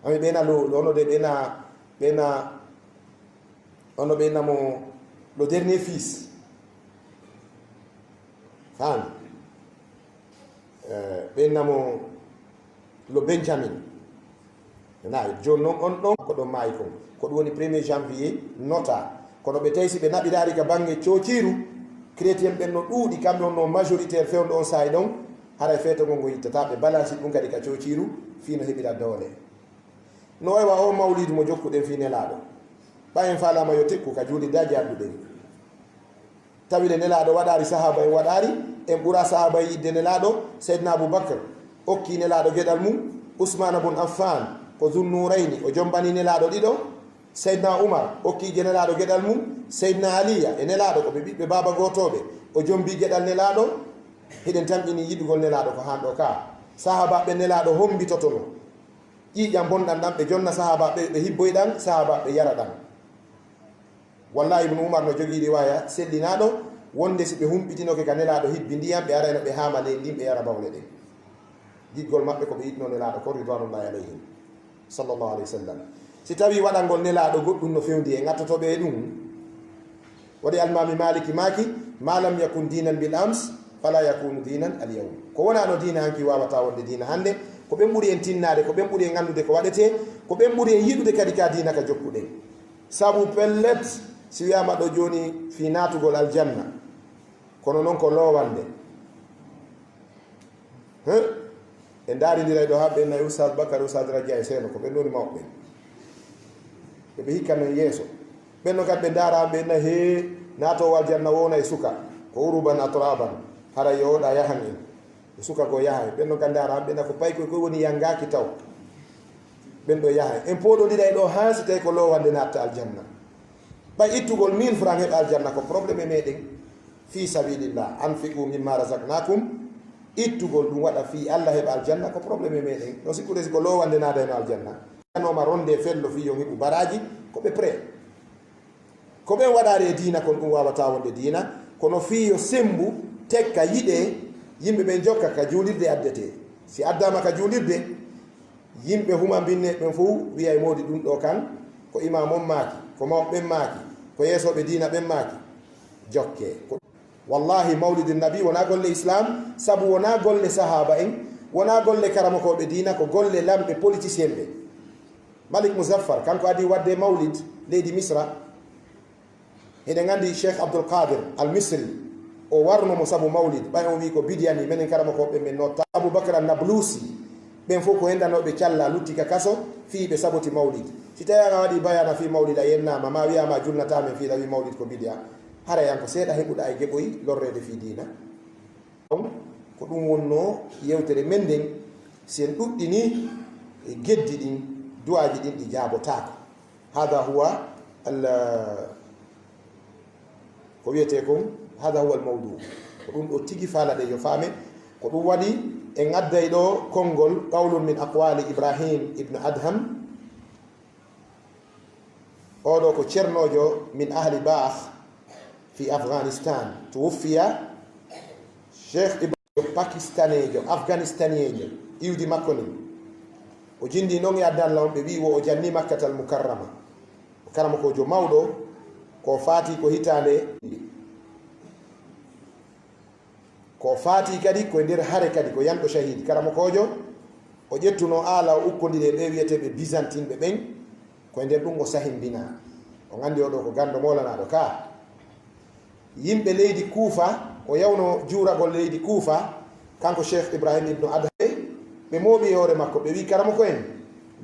Ami ɓe na lo, lo, no de ɓe na, ɓe na Ono ɓe namo le dernier fils. Faami? Eh, ɓe namo le Benjamin. Na, jooni noon on ɗon ko ɗon maayi kon. Ko ɗum woni premier janvier nota. Kono ɓe tawi si ɓe naɓiraari ka baŋŋe coociiru, chrétien ɓen no ɗuuɗi, kamɓe on no majoritaire fewndo on saa'i ɗon, haray feeto ngon ngo yittataa, ɓe balansi ɗum kadi ka coociiru, fii no heɓira doole. No waywa o mawliidu mo jokkuɗen fii Nelaaɗo. Ɓay en faalaama yo tekku ka juulirde adduɗen. Tawi le Nelaaɗo waɗaari, sahaaba en waɗaari, en ɓura sahaaba en yiɗde Nelaaɗo, Seydina Abu Bakr okki Nelaaɗo geɗal mum, Usmaana bun Affaan ko Zunnuurayni, o jombani Nelaaɗo ɗiɗo, Seydina Umar okki ge Nelaaɗo geɗal mum, Seydina Aliya e Nelaaɗo ko ɓe ɓiɓɓe baaba gootooɓe, o jombi geɗal Nelaaɗo. Hiɗen tamƴini yiɗugol Nelaaɗo ko haan ɗoo ka. Sahaabaaɓe Nelaaɗo hombitotono. Ƴiiƴam bonɗam ɗam ɓe jonna sahaabaaɓe, ɓe hibboy ɗam, sahaabaaɓe yara ɗam. Wallahi, Ibnu Umar no jogii riwaaya sellinaaɗo, wonde si ɓe humpitinoke ka Nelaaɗo hibbi ndiyam, ɓe arayno ɓe haama leydi ndin, ɓe yara bawle ɗen. Giggol maɓɓe ko ɓe yiɗno Nelaaɗo kon, ridwanullahi alayhim, sallallahu alayhi wa sallam. Si tawii waɗangol Nelaaɗo goɗɗum no fewndi e ŋattotoɓe e ɗum, Waɗi Almaami Maaliki maaki, "Ma lam yakun diinan bil ams, fala yakunu diinan al yawm." Ko wonaano diina hanki waawataa wonde diina hannde. Ko ɓen ɓuri en tinnaade, ko ɓen ɓuri en anndude ko waɗetee, ko ɓen ɓuri en yiɗude kadi ka diina ka jokkuɗen. Sabu pellet, si wiyaama ɗo jooni fii naatugol aljanna, kono non ko loowande. He? Ɓe ndaarindira e ɗo haa ɓe nayi Oustaz Bakar, Oustaz Raja e Seeno, ko ɓen woni mawɓe ɓen. Ɓe ɓe hikka non yeeso. Ɓen no kadi ɓe ndaara ɓe na he naatoowo aljanna wona e suka. Ko uruban atraban. Hara yo oɗa yahan en. E suka go yaha en. Ɓen no kadi ndaara ɓe na ko paykoy koy woni yangaaki taw. Ɓen ɗo yaha en. En pooɗondira e ɗo haa si tawi ko loowande naatta aljanna. Ɓay ittugol mille francs heɓa aljanna ko problème e meɗen. Fi sabilillah, anfiqu mimma razaqnakum, ittugol ɗum waɗa fii Allah heɓa aljanna ko problème e meɗen. No sikkude si ko loowande naadayno aljanna. Anoma ronde fello fii yo heɓu baraji, ko ɓe prêt. Ko ɓen waɗaade e diina kon ɗum waawata wonde diina, kono fii yo sembu tekka yiɗe yimɓe ɓen jokka ka juulirde addete. Si addaama ka juulirde, yimɓe humambinne ɓen fof wiyay moodi ɗum ɗo kan, ko imaam on maaki, ko mawɓe ɓen maaki, ko yeesooɓe diina ɓen maaki, jokke. Ko Wallahi, Mawlidin Nabi wonaa golle Islam, sabu wonaa golle sahaaba en, wonaa golle karamokooɓe diina, ko golle lamɓe politicien ɓe. Malik Muzaffar, kanko adii waɗde mawlid leydi Misra. Hiɗen anndi Cheikh Abdul Qadir Al Misri, o warno mo sabu mawlid, ɓay on wii ko bidiya ni, menen karamokooɓe men notta. Abu Bakr An Nablusi, ɓen fof ko hendanooɓe calla, lutti ka kaso, fii ɓe saboti mawlid. Si tawi a waɗi bayana fii mawlid, a yennaama, ma wiyaama a julnataa men fii ɗa wii mawlid ko bidiya. Haray an ko seeɗa heɓuɗaa e geɓoy lorreede fii diina. Ɗon ko ɗum wonnoo yewtere men nden, si en ɗuɗɗini e geddi ɗin, du'aaji ɗin ɗi jaabotaako. Hada huwa al, ko wiyetee kon, hada huwa al mawdu. Ko ɗum ɗo tigi faalaɗen yo faame. Ko ɗum waɗi en adday ɗo konngol qawlun min aqwali Ibrahim ibn Adham. Oɗo ko ceernoojo min ahli Baakh fi Afghanistan. Tuwuffiya Cheikh Ibrahim, Pakistaneejo, Afganistaniyeejo, iwdi makko ndin. O jindi non e addan law, ɓe wi'i wo o janni Makkatal Mukarrama. Karamokoojo mawɗo, ko faati ko hitaande. Ko faati kadi ko e nder hare kadi, ko yanɗo shahidi. Karamokoojo, o ƴettuno aala, o ukkondiri e ɓe wiyeteeɓe Byzantine ɓe ɓen, ko e nder ɗum o sahimbina. On anndi oɗo ko ganndo moolanaaɗo ka. Yimɓe leydi Kuufa, o yawno juuragol leydi Kuufa, kanko Cheikh Ibrahim Ibn Adham. Ɓe mooɓi e hoore makko, ɓe wi'i, "Karamoko en,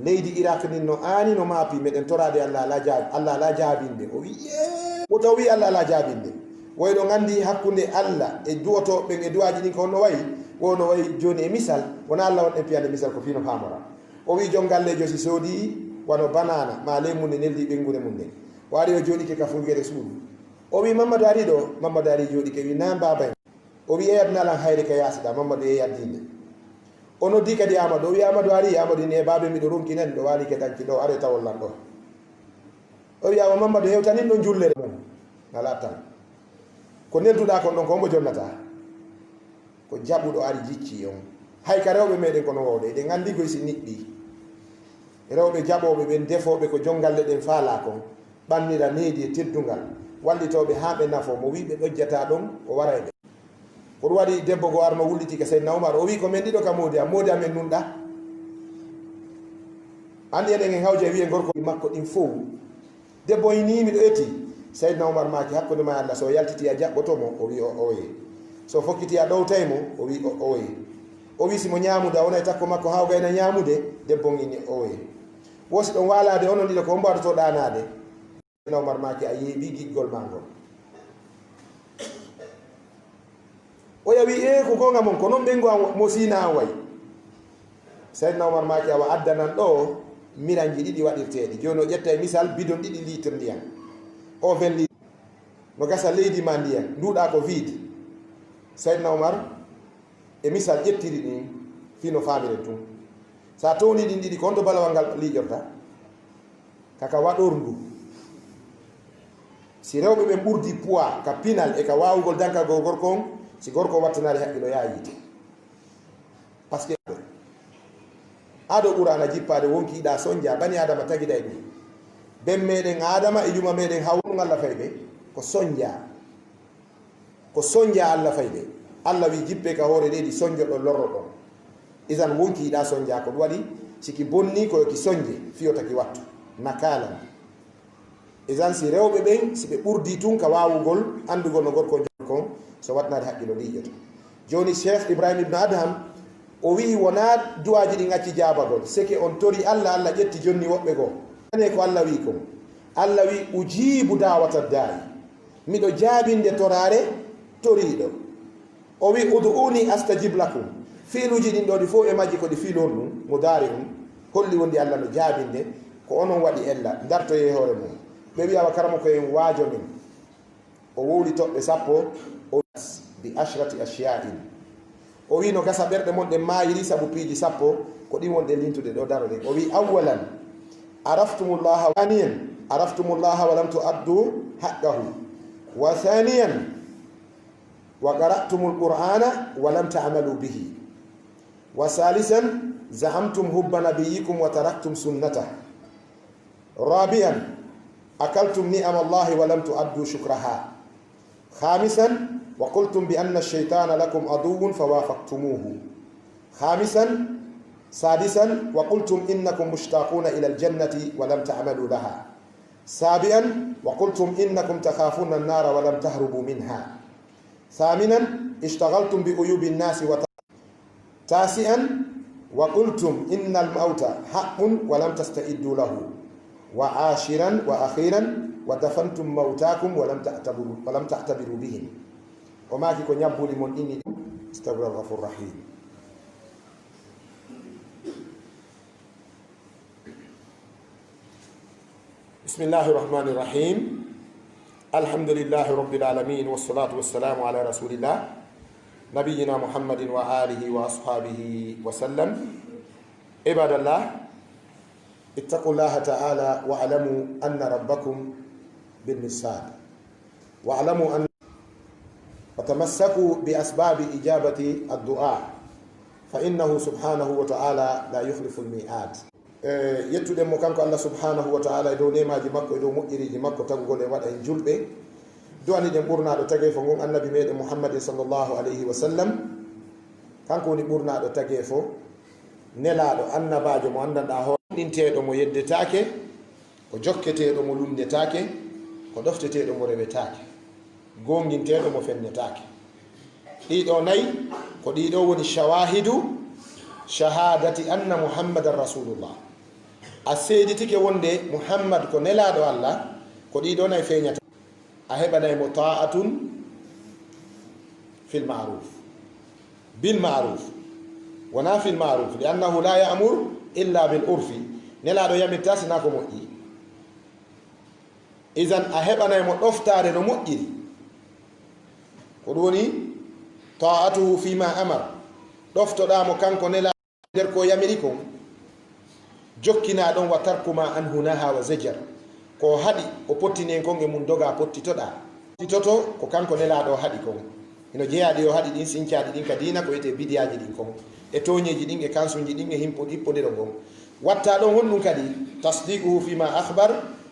leydi Irak ndin no aani, no maapi, meɗen toraade Allah alaa jaab-, Allah alaa jaabinde." O wi'i, "Ee, wota o wi'i Allah alaa jaabinde." Woy ɗo nganndi hakkunde Allah e duwotooɓe ɓen e duwaaji ɗin ko honno wayi, wo no wayi jooni e misal, wonaa Allah wonɗen piyande misal ko fii no faamora. O wi'i, "Jom galleejo si soodii wano banaana maa leemunde neldi ɓenngure mum nden." O ari o jooɗike ka fungere suudu. O wi'i, "Mammadu ari ɗo?" Mammadu ari jooɗike, wi'i, "Naam baaba en." O wi'i, "Eyat nalan hayre ka yaasi ɗaa." Mammadu yehi yaddinde. O noddi kadi Aamadu. O wi'i, "Aamadu ari?" Aamadu ni, "E baabe, miɗo ronki nani, ɗo waali ke danki ɗo, are tawol lan ɗo." O wi'i, "Awa Mammadu, hewtanin ɗon jullere mum." Ngal attan. Ko nelduɗaa kon ɗon, ko hombo jonnataa? Ko jaɓuɗo ari jiccii on. Hay ka rewɓe meɗen kono wowɗe, eɗen anndi koy si niɓɓii. Rewɓe jaɓooɓe ɓen, defooɓe ko jom galle ɗen faalaa kon, ɓannira needi e teddungal, wallitooɓe haa ɓe nafoo. Mo wi'i ɓe ɗojjataa ɗon, o waray ɓe. Ko ɗum waɗi debbo goo arno wulliti ka Seydina Umar, o wi'i, "Ko men ɗiɗo ka moodi am, moodi am en nunɗa." Anndi eɗen en hawja e wi'e gorko makko ɗin fow. Debbo on ni, "Miɗo eti." Seydina Umar maaki, "Hakkunde maa e Allah, so o yaltitii a jaɓɓoto mo?" O wi'i, "O oye." "So o fokkitii a ɗowtay mo?" O wi'i, "O oye." O wi'i, "Si mo ñaamude, a wonay takko makko haa o gayna ñaamude?" Debbo on inni, "O oye." "Wo si ɗon waalaade onon ɗiɗo, ko hombo adoto ɗaanaade?" Seydina Umar maaki, "A yeeɓii giggol maa ngol." Oya wi'i, "Ee, ko goonga mon, ko non ɓeyngu an mo siina an wayi." Seydina Umar maaki, "Awa addanan ɗoo miranji ɗiɗi waɗirteeɗi." Jooni o ƴetta e misal bidon ɗiɗi litre ndiyan. O ven litre. No gasa leydi maa ndiyan. Nduuɗaa ko vide. Seydina Umar e misal ƴettiri ɗin fii no faamiren tun. Sa towni ɗin ɗiɗi, ko honto balawal ngal liiƴorta? Kaka waɗorndu. Si rewɓe ɓen ɓurdi poids ka pinal e ka waawugol dankagol gorko on, si gorko wattanaali haqqilo, yaa yiite. Parce que ado Qur'aana jippaade wonki ɗaa sonja, bani Aadama tagiday ɗum. Ben meɗen Aadama e yuma meɗen Hawwa, ɗum Alla fay ɓe ko sonja. Ko sonja Alla fay ɓe. Alla wi, "Jippe ka hoore leydi, sonjoɗon, lorroɗon." Isan wonki ɗaa sonja, ko ɗum waɗi, si ki bonni, ko yo ki sonje, fiyota ki wattu. Nakaalan. Isan si rewɓe ɓen, si ɓe ɓurdii tun ka waawugol anndugol no gorko on jogori kon, so wattanaade haqqilo liiƴoto. Jooni Cheikh Ibrahim Ibn Adham, o wi'i wonaa du'aaji ɗin acci jaabagol, seke on tori Alla, Alla ƴetti jonni woɓɓe goo. Nane ko Alla wi'i kon. Alla wi'i, "Ujiibu da'wata daa'i." Miɗo jaabinde toraare toriiɗo. O wi'i, "Ud'uuni astajib lakum." Fiiluuji ɗin ɗoo ɗi fow e majji ko ɗi fiilu honɗum? Mudaari'un. Holli wondi Alla no jaabinde. Ko onon waɗi ella. Dartoyee hoore mum. Ɓe wi'a, "Awa karamoko en, waajo min." O wowli toɓɓe sappo, o bi ashrati ashya'in. O wi'i, "No gasa ɓerɗe mon ɗen maayiri sabu piiji sappo, ko ɗin woni ɗen lintuɗe ɗoo, daroɗen." O wi'i, "Awwalan, araftumullaha, thaniyan, araftumullaha wa lam tu'addu haqqahu. Wa thaniyan, wa qara'tumul Qur'ana wa lam ta'malu bihi. Wa thalithan, za'amtum hubba nabiyyikum wa taraktum sunnatah. Rabi'an, akaltum ni'amallahi wa lam tu'addu shukraha. Khamisan, wa qultum bi anna ash-shaytana lakum aduwwun fa wafaqtumuhu. Khamisan, sadisan, wa qultum innakum mushtaquna ila al-jannati wa lam ta'malu laha. Sabi'an, wa qultum innakum takhafuna an-nara wa lam tahrubu minha. Thaminan, ishtaghaltum bi uyubi an-nasi wa ta-, tasi'an, wa qultum inna al-mawta haqqun wa lam tasta'iddu lahu. Wa ashiran, wa akhiran, wa dafantum mawtakum wa lam ta'tabiru, wa lam ta'tabiru bihim. O maaki ko ñabbuli mon ɗin ɗiɗi. Astaghfirullah al-ghafur rahim. بسم الله الرحمن الرحيم. الحمد لله رب العالمين، والصلاة والسلام على رسول الله، نبينا محمد وآله وأصحابه وسلم. عباد الله، اتقوا الله تعالى واعلموا أن ربكم بالمرصاد. واعلموا أن، وتمسكوا بأسباب إجابة الدعاء، فإنه سبحانه وتعالى لا يخلف الميعاد. E, yettuɗen mo kanko Allah subhanahu wa ta'ala e dow neemaaji makko, e dow moƴƴiriiji makko, tagugol en waɗa en julɓe. Du'aniɗen ɓurnaaɗo tageefo ngon, Annabi meɗen Muhammadin sallallahu alayhi wa sallam. Kanko woni ɓurnaaɗo tageefo, nelaaɗo, annabaajo mo anndanɗaa hoore, ɗinteeɗo mo yeddetaake, ko jokketeeɗo mo lumnetaake, ko ɗofteteeɗo mo rewetaake, goonginteeɗo mo fennetaake. Ɗiɗo nayi, ko ɗiɗo woni shawahidu Shahadati anna Muhammadan Rasulullah. A seeditike wonde Muhammad ko nelaaɗo Allah, ko ɗii ɗoo nay feeñata. A heɓanay mo ta'atun fil ma'ruf. Bil ma'ruf. Wonaa fil ma'ruf. Li annahu la ya'mur illa bil urfi. Nelaaɗo yamirta sinaa ko moƴƴi. Idan a heɓanay mo ɗoftaare no moƴƴiri. Ko ɗum woni ta'atuhu fima amar. Ɗoftoɗaa mo kanko nelaaɗo nder ko yamiri kon. Jokkinaa ɗon wa tarku ma anhu naha wa zajar. Ko haɗi o pottini en kon e mum doga pottitoɗaa. Pottitoto ko kanko nelaaɗo haɗi kon. Hino jeyaa ɗi o haɗi ɗin, sincaaɗi ɗin ka diina ko wiyetee bidiyaaji ɗin kon. E tooñeeji ɗin, e kansuuji ɗin, e himpo-, hippondiron ngon. Watta ɗon honɗum kadi, tasdiquhu fima akhbar,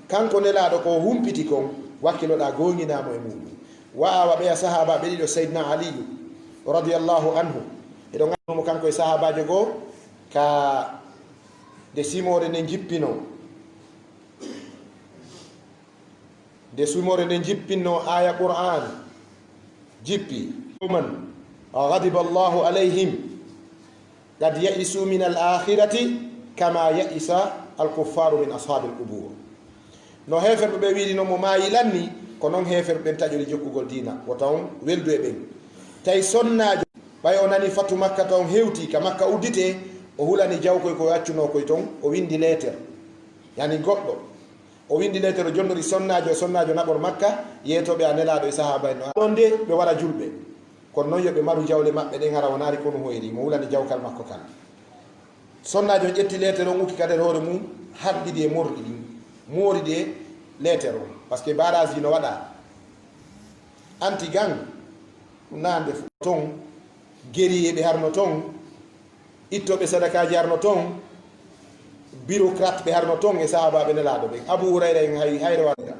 kanko nelaaɗo ko o humpiti kon, wakkiloɗaa gooŋinaa mo e muɗum. Wa a wa ɓeya sahaabaaɓe ɗiɗo, Sayyidina Aliyu, radiyallahu anhu, eɗon anndi mo kanko e sahaabaajo goo, ka nde simoore nden jippinoo. Nde simoore nden jippinno aaya Qur'aan jippi. Qawman ghadiba Allahu alayhim qad ya'isu min al-akhirati kama ya'isa al-kuffaru min ashabil qubur. No heeferɓe ɓe wiiri non mo maayi lanni, ko non heeferɓe ɓen taƴori jokkugol diina, wota on weldu e ɓen. Tawi sonnaajo, ɓay o nani fatu Makka taw on hewti ka Makka udditee, o hulani jawkoy ko o accunoo koy ton, o windi leeter. Yani goɗɗo, o windi leeter o jonnori sonnaajo, e sonnaajo naɓor Makka, yeetooɓe a nelaaɗo e sahaaba en no. Ɗon de ɓe wara julɓe. Kono non yo ɓe maru jawle maɓɓe ɗen, hara wonaari konu hoyri, mo hulani jawkal makko kal. Sonnaajo on ƴetti leeter on, ukki ka nder hoore mum, harɗidi e morɗi ɗin, mooridi e leeter on. Parce que barrage ji no waɗa. Anti gang, ɗum na nde fu-, ton, guerrier ɓe harno ton, ittooɓe sadakaaji harno ton, bureaucrate ɓe harno ton e sahaabaaɓe nelaaɗo ɓen. Abu Hurayra en hay, hayre waɗa.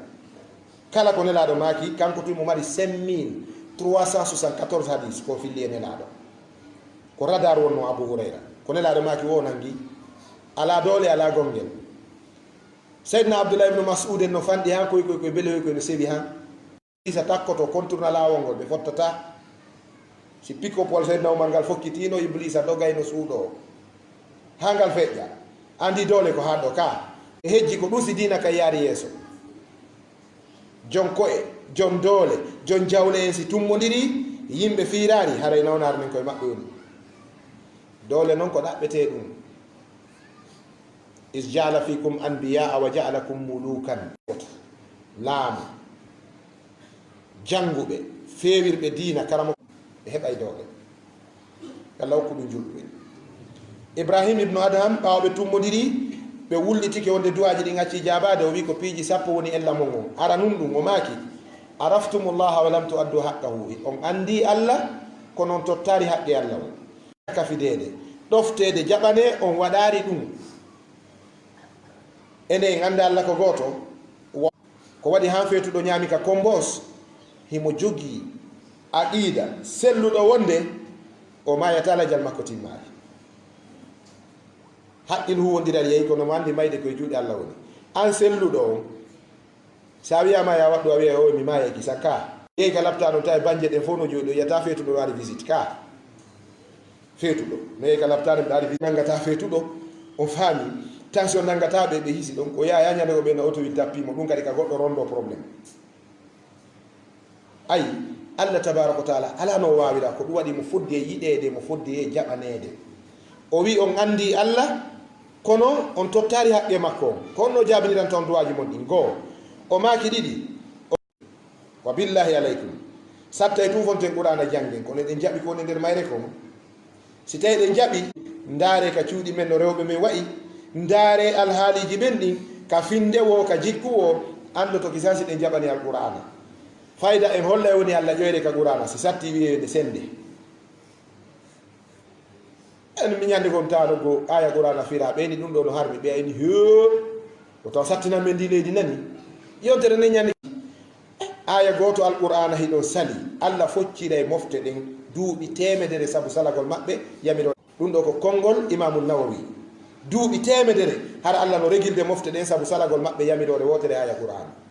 Kala ko nelaaɗo maaki, kanko tun mo mari cinq mille trois cent soixante-quatorze hadis ko filli e nelaaɗo. Ko radar wonno Abu Hurayra. Ko nelaaɗo maaki wo nangi. Alaa doole, alaa gongel. Sayyidina Abdullah ibn Mas'ud en no fanɗi han koy, koy, koy, belewoy koy no sewi han. Iblisa takkoto, contourna laawol ngol, ɓe fottata. Si pick-up wol Seydina Umar ngal fokkitiino, Iblisa dogayno suuɗoo. Haa ngal feƴƴa. Anndi doole ko haa ɗo ka. E hejji ko ɗum si diina ka yaari yeeso. Jon ko'e, jon doole, jon jawle en si tummondiri, yimɓe fiiraari, haray nawnaare nden koye maɓɓe woni. Doole non ko ɗaɓɓetee ɗum. Is ja'ala fikum anbiya'a wa ja'alakum mulukan. Laamu. Jannguɓe, feewirɓe diina, karamo, ɓe heɓay doole. Yalla hokku ɗum julɓe. Ibrahim ibnu Adham, ɓaawo ɓe tummondiri, ɓe wullitike wonde du'aaji ɗin accii jaabaade, o wi'i ko piiji sappo woni ella mon on. Aranun ɗum, o maaki, "Araftumullaha wa lam tu'addu haqqahu." On anndi Allah, kono on tottaari haqqe Allah on. Kafideede, ɗofteede, jaɓanee, on waɗaari ɗum. Enen en annda Alla ko gooto, wa-, ko waɗi han feetuɗo ñaami ka Kombos, himo jogii aqiida selluɗo wonde o maayataa lajal makko timmaali. Haqqil huwondiral yehi, kono mo anndi mayde koye juuɗe Alla woni. An selluɗo on, si a wiyaama ya waɗɗu, a wiya, "O, mi maayay kisa ka." Yehi ka laptaan on, tawi bannje ɗen fof no jooɗi, o yiyata feetuɗo no ari visite ka. Feetuɗo. No yehi ka laptaan, ɓe ari visite, nanngata feetuɗo, o faami. Tension nanngata ɓe, ɓe hisi ɗon. O yaha, yaha ñande ko ɓe no oto wi tappi mo. Ɗum kadi ka goɗɗo rondo problème. Ayi, Allah tabaaraka wa taala alaa no o waawira, ko ɗum waɗi mo fodde e yiɗeede, mo fodde e jaɓaneede. O wi on anndi Allah, kono on tottaari haqqe makko on. Ko honno jaabiniranta on duwaaji mon ɗin? Goo, o maaki ɗiɗi. O, wa billahi alaykum. Sattay tun fonten Qur'aana janngen, kono eɗen jaɓi ko woni nder mayre kon. Si tawi eɗen jaɓi, ndaare ka cuuɗi men no rewɓe men wa'i, ndaare alhaaliiji men ɗin, ka finnde woo, ka jikku woo, anndoto kisan si ɗen jaɓani Alqur'aana. Fayda en hollay woni Alla ƴoyre ka Qur'aana, si satti wi'ee nde sennde. En mi ñande kon taano go aaya Qur'aana firaa, ɓeyni ɗum ɗoo no harmi, ɓe ayni hee, ko taw sattinan men ndi leydi nani. Yontere nden ñande, aaya gooto Alqur'aana hiɗon sali, Alla focciray mofte ɗen duuɓi teemedere sabu salagol maɓɓe yamiro. Ɗum ɗoo ko konngol Imaamu Nawawi. Duuɓi teemedere, hara Alla no regilde mofte ɗen sabu salagol maɓɓe yamiroore wootere aaya Qur'aana.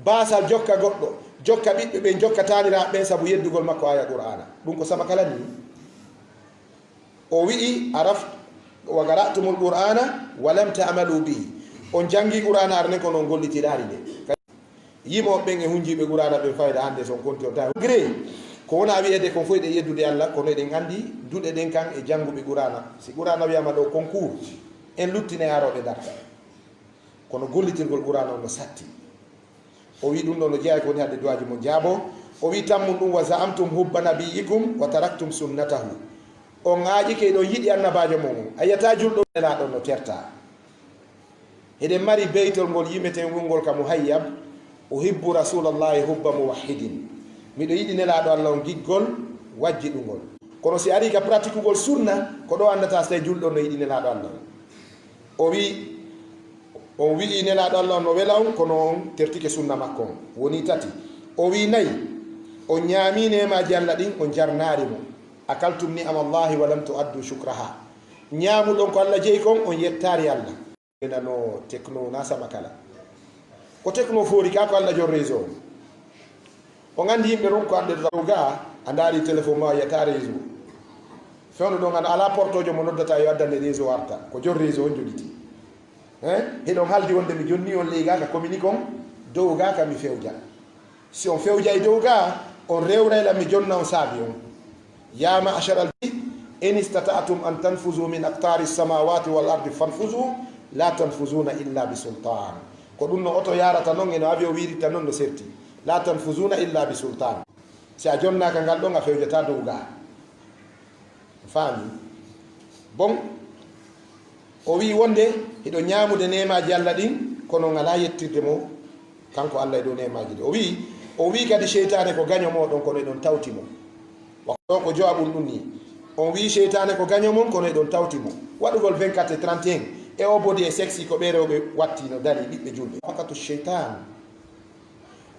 Baasal jokka goɗɗo, jokka ɓiɓɓe ɓen, jokka taaniraaɓe ɓen sabu yeddugol makko aaya Qur'aana. Ɗum ko sama kala ni. O wi'i, araf, wa qara'tumul Qur'ana wa lam ta'malu bihi. On jangi Qur'ana arne kono on gollitiraari nde. Yimooɓe ɓen e hunjiiɓe Qur'ana ɓen fayda hannde so on konti on tawi. Gré, ko wona wi'ede kon fof eɗen yeddude Allah, kono eɗen anndi duɗe ɗen kan e jannguɓe Qur'ana. Si Qur'ana wiyama ɗo concours, en luttine arooɓe darta. Kono gollitirgol Qur'ana on no satti. O wi ɗum ɗo no jeyaa ko woni hadde duwaaji mon jaabo. O wi tammun ɗum, wa za'amtum hubba nabiyyikum wa taraktum sunnatahu. On aaƴike eɗon yiɗi annabaajo mon on. A yiyata julɗo nelaaɗo no terta. Eɗen mari beytol ngol yimeten wungol ka Muhayyab, uhibbu rasulallahi hubba muwahhidin. Miɗo yiɗi nelaaɗo Allah on giggol wajjiɗungol. Kono si ari ka pratikugol sunna, ko ɗo anndata so tawi julɗo no yiɗi nelaaɗo Allah on. O wi, on wi'i nelaaɗo Allah on no wela on, kono on tertike sunna makko on. Woni tati. O wi nayi, on ñaami neemaaji Allah ɗin, on jarnaari mo. Akaltum ni'amallahi wa lam tu'addu shukraha. Ñaamuɗon ko Allah jeyi kon, on yettaari Allah. Ina no techno na sama kala. Ko techno foori ka ko Allah jon réseau. On anndi yimɓe ron ko anndata dow ga, a ndaari téléphone ma yiyata réseau. Fewndo ɗon an alaa portoojo mo noddata yo addane réseau arta. Ko jon réseau on jogiti. Hein? Hiɗon haldi wonde mi jonni on ley ga ka communique on, dow ga ka mi fewja. Si on fewjay dow ga, on rewray la mi jonna on saabi on. Ya ma'ashara al-, in istata'tum an tanfuzu min aqtari samawati wal ardi fanfuzu, la tanfuzuna illa bi sultan. Ko ɗum no oto yarata non e no avion wirita non no serti. La tanfuzuna illa bi sultan. Si a jonnaaka ngal ɗon a fewjata dow ga. Faami? Bon, o wi'i wonde hiɗo ñaamude neemaaji Allah ɗin, kono on alaa yettirde mo, kanko Allah e dow neemaaji ɗin. O wi'i, o wi'i kadi seytaane ko gaño mooɗon, kono eɗon tawti mo. Wa-, ɗo ko jowaɓun ɗum ni. On wi'i seytaane ko gaño mon, kono eɗon tawti mo. Waɗugol vingt-quatre e trente et un, e o body e sexy ko ɓe rewɓe watti no dari ɓiɓɓe julɓe. Fakatu seytaan.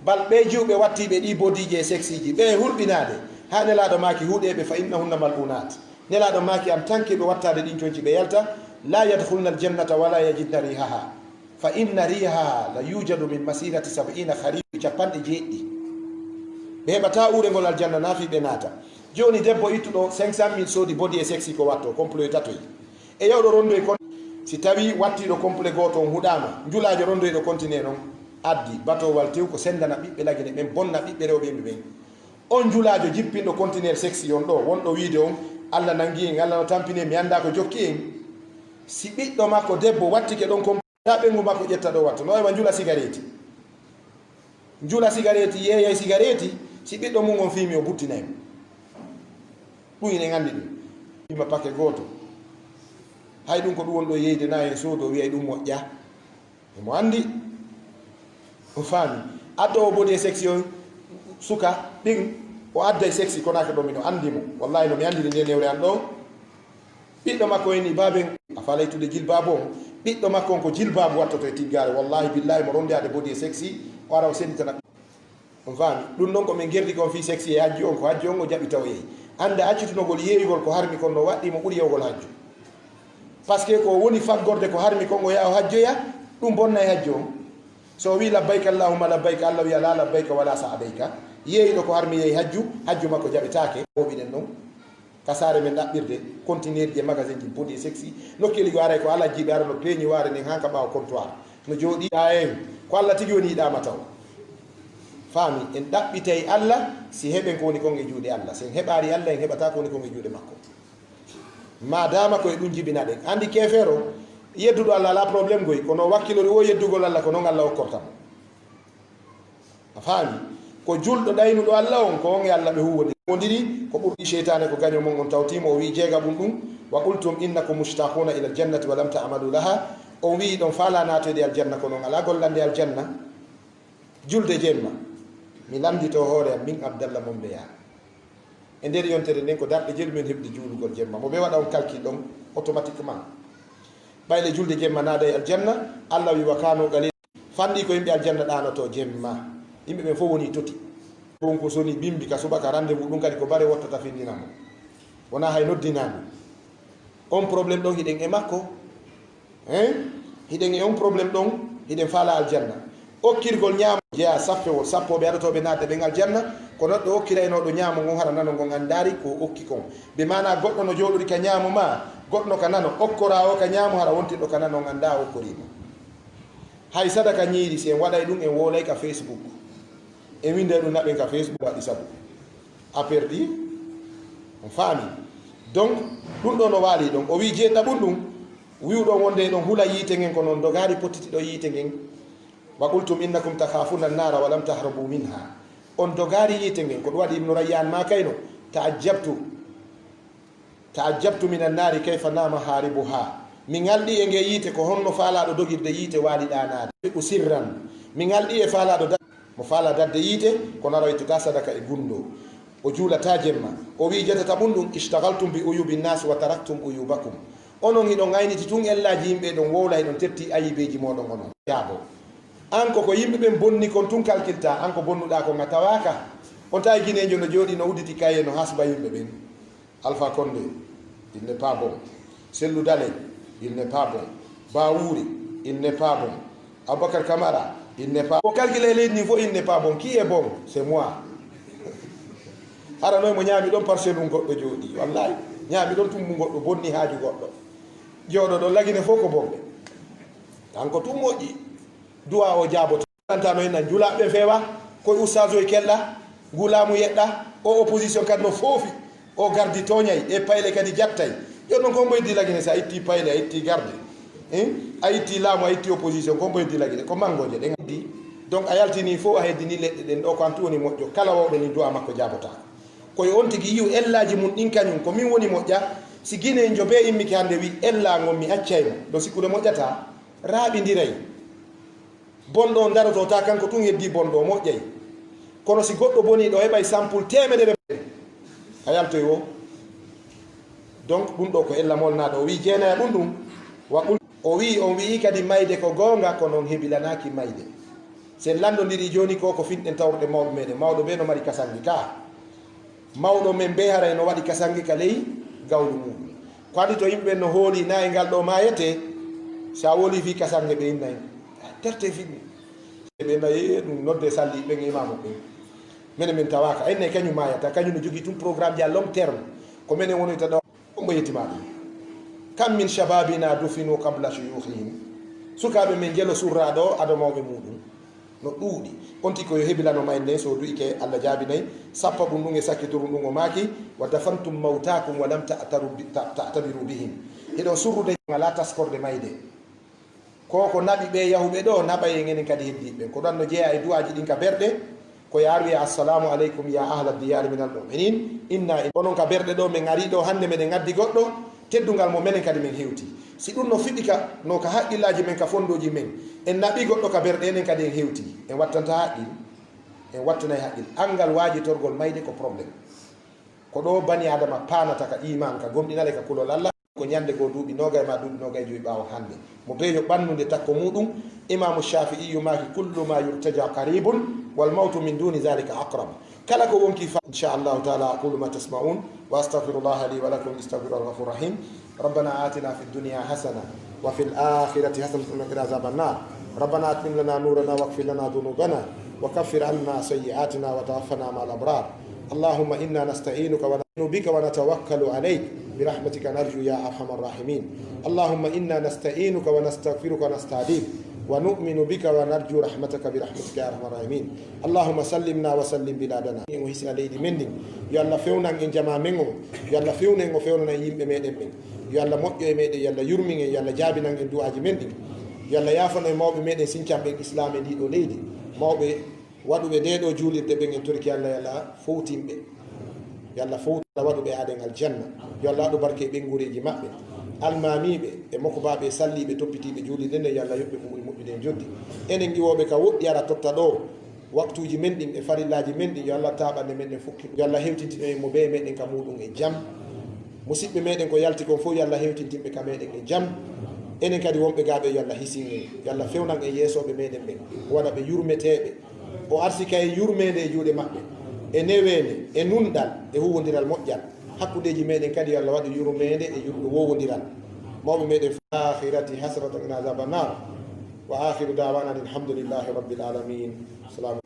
Bal ɓe jiwɓe wattiiɓe ɗi bodiiji e seksiiji, ɓe e hulɓinaade, haa Nelaaɗo maaki, huɗeeɓe, fa innahunna mal'unaat. Nelaaɗo maaki, an tanke ɓe wattaade ɗin conci, ɓe yalta, la yadkhulna aljannata wala yajidna rihaha. Fa inna rihaha la yujadu min masirati sab'ina kharifi, capanɗe jeeɗiɗi. Ɓe heɓataa uurengol aljanna, naa fii ɓe naata. Jooni debbo ittuɗo cinq cent mille soodi body e sexy ko watto, complet tatoy. E yawɗo rondoy kon, si tawii wattiiɗo complet gooto on huɗaama, njulaajo rondoyɗo continent non addi batoowal tew ko senndana ɓiɓɓe Lagine ɓen, bonna ɓiɓɓe rewɓe yimɓe ɓen. On njulaajo jippinɗo continent sexy on ɗo, wonɗo wiide on, Allah nangi en, Allah no tampini en, mi anndaa ko jokki en. Si ɓiɗɗo makko debbo wattike ɗon kon, taa ɓenngu makko ƴetta ɗo watta, no wayi wa njula sigareeti. Njula sigareeti, yeeyay sigareeti, si ɓiɗɗo mum on fiimi o buttinay mo. Ɗum inen anndi ɗum. Ima pake gooto. Hay ɗum ko ɗum wonɗo yeeyde na en soodo wiyay ɗum moƴƴa. Emo anndi. O faami. Addo o body e sexy on suka ɗin o adday sexy konaake ɗo mino anndi mo. Wallahi no mi anndiri nde newre an ɗo. Ɓiɗɗo makko en ni baaben a faalay tude jilbaabu on. Ɓiɗɗo makko on ko jilbaabu wattoto e tiggaare. Wallahi billahi mo rondaade body e sexy o ara o senditana. On faami? Ɗum ɗon ko min gerdi kon fii sexy e hajju on, ko hajju on o jaɓi taw yehi. Annda accitunogol yeeyugol ko harmi kon no waɗɗii mo ɓuri yahugol hajju. Parce que ko woni faggorde ko harmi kon o yaha o hajjoya, ɗum bonna e hajju on. So o wii labbayka allahumma labbayka, Allah wiya laa labbayka wala sa'adayka. Yeeyuɗo ko harmi yehi hajju, hajju makko jaɓetaake. Wooɓi ɗen ɗon. Ka saare men ɗaɓɓirde, kontineerji e magasin ji body e sexy. Nokkeeli go aray ko alajji ɓe ara no peeñi waare nden han ka ɓaawo comptoir. No jooɗii en. Ko Allah tigi woni yiɗaama taw. Faami, en ɗaɓɓitay Allah si heɓen ko woni kon e juuɗe Allah. Si en heɓaari Allah, en heɓataa ko woni kon e juuɗe makko. Maadaama ko e ɗum jibinaɗen. Anndi keefeero, yedduɗo Allah alaa problème goy, kono o wakkilori o yeddugol Allah ko non Allah okkorta mo. A faami? Ko julɗo ɗaynuɗo Allah on, ko on e Allah ɓe huuwondiri. Ko ɓurɗi seytaane ko gaño mon on tawtii mo, o wi'i jeegaɓun ɗum, wa qultum innakum mushtaquna ila aljannati wa lam ta'malu laha. On wi'i ɗon faalaa naatoyde aljanna, kono on alaa gollande aljanna. Julde jemma, mi lanndito hoore am, min Abdallah Mombeya. E nder yontere nden, ko darɗe jeɗi min heɓde juulugol jemma. Mo ɓe waɗa on calcul ɗon automatiquement. Ɓay le julde jemma naada e aljanna, Allah wi wa kanu qalil. Fanɗi ko yimɓe aljanna ɗaanoto jemma. Yimɓe ɓen fof woni toti. Ɗum ko soni bimbi ka subaka rendez-vous, ɗum kadi ko bare wottata findina mo. Wona hay noddinandu. On problème ɗon hiɗen e makko. Hein? Hiɗen e on problème ɗon, hiɗen faala aljanna. Okkirgol ñaamo jeyaa sappewol sappo ɓe aɗotooɓe naatde ɓen aljanna, ko neɗɗo okkiraynooɗo ñaamo ngon hara nano ngon anndaari ko o okki kon. Bi maanaa goɗɗo no jooɗori ka ñaamo maa, goɗɗo no ka nano, okkoraa o ka ñaamo hara wontinɗo ka nano on anndaa o okkorii mo. Hay sadaka ñiiri si en waɗay ɗum en woolay ka Facebook. En winnday ɗum naɓen ka Facebook waɗi sabu. A perdi, on faami. Donc, ɗum ɗo no waali ɗon. O wii jeeɗiɗaɓun ɗum, wi'uɗon wonde eɗon hula yiite ngen kono on dogaali pottitiɗon yiite ngen. Wa qultum innakum takhafuna annara wa lam tahrabu minha. On dogaali yiite ngen, ko ɗum waɗi Ibnu Rayyan maakayno, ta'ajjabtu, ta'ajjabtu min annari kayfa nama haribuha. Mi ŋalɗi e nge yiite ko honno faalaaɗo dogirde yiite waali ɗaanaade. Usirran. Mi ŋalɗi e faalaaɗo da-, mo faalaa dadde yiite, kono ara o ittata sadaka e gunndoo. O juulataa jemma. O wi'i jatata ɓun ɗum, ishtagaltum bi uyubi nnasi wa taraktum uyubakum. Onon hiɗon ayniti tun ellaaji yimɓe, hiɗon wowla, hiɗon tetti ayibeeji mooɗon onon. Jaabo. An ko ko yimɓe ɓen bonni kon tun kalkiltaa, an ko bonnuɗaa kon a tawaaka. On tawi Gineejo no jooɗii no udditi kaye no hasba yimɓe ɓen. Alpha Condé, il n'est pas bon. Cellou Dalein, il n'est pas bon. Bawuri, il n'est pas bon. Aboubacar Camara, il n'est pas. Ko calculé leydi ndin fof, il n'est pas bon. Qui est bon? C'est moi. Hara noy mo ñaami ɗon parcelle um goɗɗo jooɗii. Wallahi, ñaami ɗon tumbu goɗɗo, bonni haaju goɗɗo. Jooɗo ɗon lagine fof ko bonɓe. Kanko tun moƴƴi. Du'a o jaaboto. Tantano en nan julaaɓe feewa, koye ustaas o e kelɗa, ngu laamu yeɗɗa, o opposition kadi no foofi, o gardi tooñay, e payle kadi jattay. Jooni noon ko mbo heddi lagine, so a itti payle, a itti garde, hein? A itti laamu, a itti opposition, ko mbo heddi lagine, ko manngoje ɗen heddi. Donc a yaltini fof, a heddini leɗɗe ɗen, ɗo ko an tun woni moƴƴo, kala wawɗo ni du'a makko jaabotaako. Koye on tigi yi'u ellaaji mum ɗin kañum, ko min woni moƴƴa, si Guinéen jo bee immike hannde wi ella ngon mi accay mo, ɗo sikkude moƴƴata, raaɓindiray. Bonɗo on darotoo taa kanko tun heddii bonɗo o moƴƴay. Kono si goɗɗo bonii ɗo heɓay sampul teemedere a yaltoy o. Donc ɗun ɗoo ko ella molnaaɗo o wii jeenaya ɗun ɗun. Wa qul o wii on wi'ii kadi mayde ko goonga kono on hebilanaaki mayde. Si en lanndondirii jooni ko ko finɗen tawruɗen mawɓe meɗen mawɗo bee no mari kasange ka. Mawɗo men bee haray no waɗi kasange ka ley gawri muuɗum. Ko adii to yimɓe ɓen no hooli na e ngal ɗoo maayetee, si a woli fii kasange ɓe innay terte fii ɗum. Ɓe innay ɗum nodde salli ɓen e imaamu ɓen. Menen min tawaaka, innay kañum maayata, kañum no jogii tun programme ji à long terme. Ko menen wonoyta ɗo, ko mbo yettimaa ɗum. Kam min shababina dufinu qabla shuyukhihim. Sukaaɓe men jelo surraa ɗo ado mawɓe muuɗum. No ɗuuɗi. On tigi ko yo hebilano ma en nden, so du'ike Alla jaabinay, sappa ɗum ɗum e sakkitorum ɗum o maaki, wa dafantum mawtakum wa lam ta'taru bi-, ta-, ta'tabiru bihim. Hiɗon surrude alaa taskorde mayde. Ko ko naɓi ɓe yahuɓe ɗo, naɓay en enen kadi heddiiɓe ɓen. Ko ɗon no jeyaa e du'aaji ɗin ka berɗe, ko yo ar wi'a, assalamu aleykum ya ahla diyaari minal mu'minin, inna in-, onon ka berɗe ɗo, men arii ɗo hannde meɗen addi goɗɗo, teddungal mo menen kadi men hewti. Si ɗum no fiɓi ka, no ka haqqillaaji men, ka fondooji men, en naɓii goɗɗo ka berɗe, enen kadi en hewtii. En wattantaa haqqil, en wattanay haqqil. Anngal waajitorgol mayde ko problème. Ko ɗo bani Aadama paanata ka iimaan, ka gomɗinal e ka kulol Alla. Ko ñande goo duuɓi noogay maa duuɓi noogay jowi ɓaawo hannde. Mo bee yo ɓanndu nde takko muuɗum, Imaamu Shaafi'iyu maaki, kullu ma yurtaja qaribun, wal mawtu min duni zalika aqrab. Kala ko wonki fa-, insha Allahu taala, aqulu ma tasma'un, wa astaghfirullaha li wa lakum, istaghfiruhu huwal ghafurur rahim. ربنا آتنا في الدنيا حسنة وفي الآخرة حسنة وقنا عذاب النار. ربنا أتمم لنا نورنا واغفر لنا ذنوبنا وكفر عنا سيئاتنا وتوفنا مع الأبرار. اللهم إنا نستعينك ونستعين بك ونتوكل عليك برحمتك نرجو يا أرحم الراحمين. اللهم إنا نستعينك ونستغفرك ونستهديك ونؤمن بك ونرجو رحمتك برحمتك يا أرحم الراحمين. اللهم سلمنا وسلم بلادنا. En o hisina leydi men ndin. Yo Allah fewnan en jamaa men on. Yo Allah fewnu en, o fewnana en yimɓe meɗen ɓen. Yo Allah moƴƴo e meɗen, yo Allah yurmin en, yo Allah jaabinan en du'aaji men ɗin. Yo Allah yaafano en mawɓe meɗen sincanɓe en Islaam e ndii ɗoo leydi. Mawɓe waɗuɓe ndee ɗoo juulirde ɓen, en torike Allah, yo Allah fowtin ɓe. Yo Allah fowtin waɗuɓe aaden aljanna. Yo Allah waɗu barke e ɓeynguureeji maɓɓe. Almaamiiɓe e mokobaaɓe e salliiɓe toppitiiɓe juulirde nden, yo Allah yoɓ ɓe ko ɓuri moƴƴude e njoɓdi. Enen iwooɓe ka woɗɗi ara totta ɗoo, waktuuji men ɗin e farillaaji men ɗin, yo Allah taaɓande men ɗen fokkiti. Yo Allah hewtintin en mo bee meɗen ka muuɗum e jam. Musiɓɓe meɗen ko yalti kon fof, yo Allah hewtintin ɓe ka meɗen e jam. Enen kadi wonɓe gaa ɓe, yo Allah hisin en. Yo Allah fewnan en yeesooɓe meɗen ɓen. O waɗa ɓe yurmeteeɓe. O arsika en yurmeende e juuɗe maɓɓe. E neweende, e nunɗal, e huuwondiral moƴƴal. Hakkundeeji meɗen kadi, yo Allah waɗu yurmeende e yur-, wowondiral. Mawɓe meɗen, الآخرة حسنة وقنا عذاب النار. Wa akhiru da'wana anil hamdulillahi rabbil alamin. Salamu.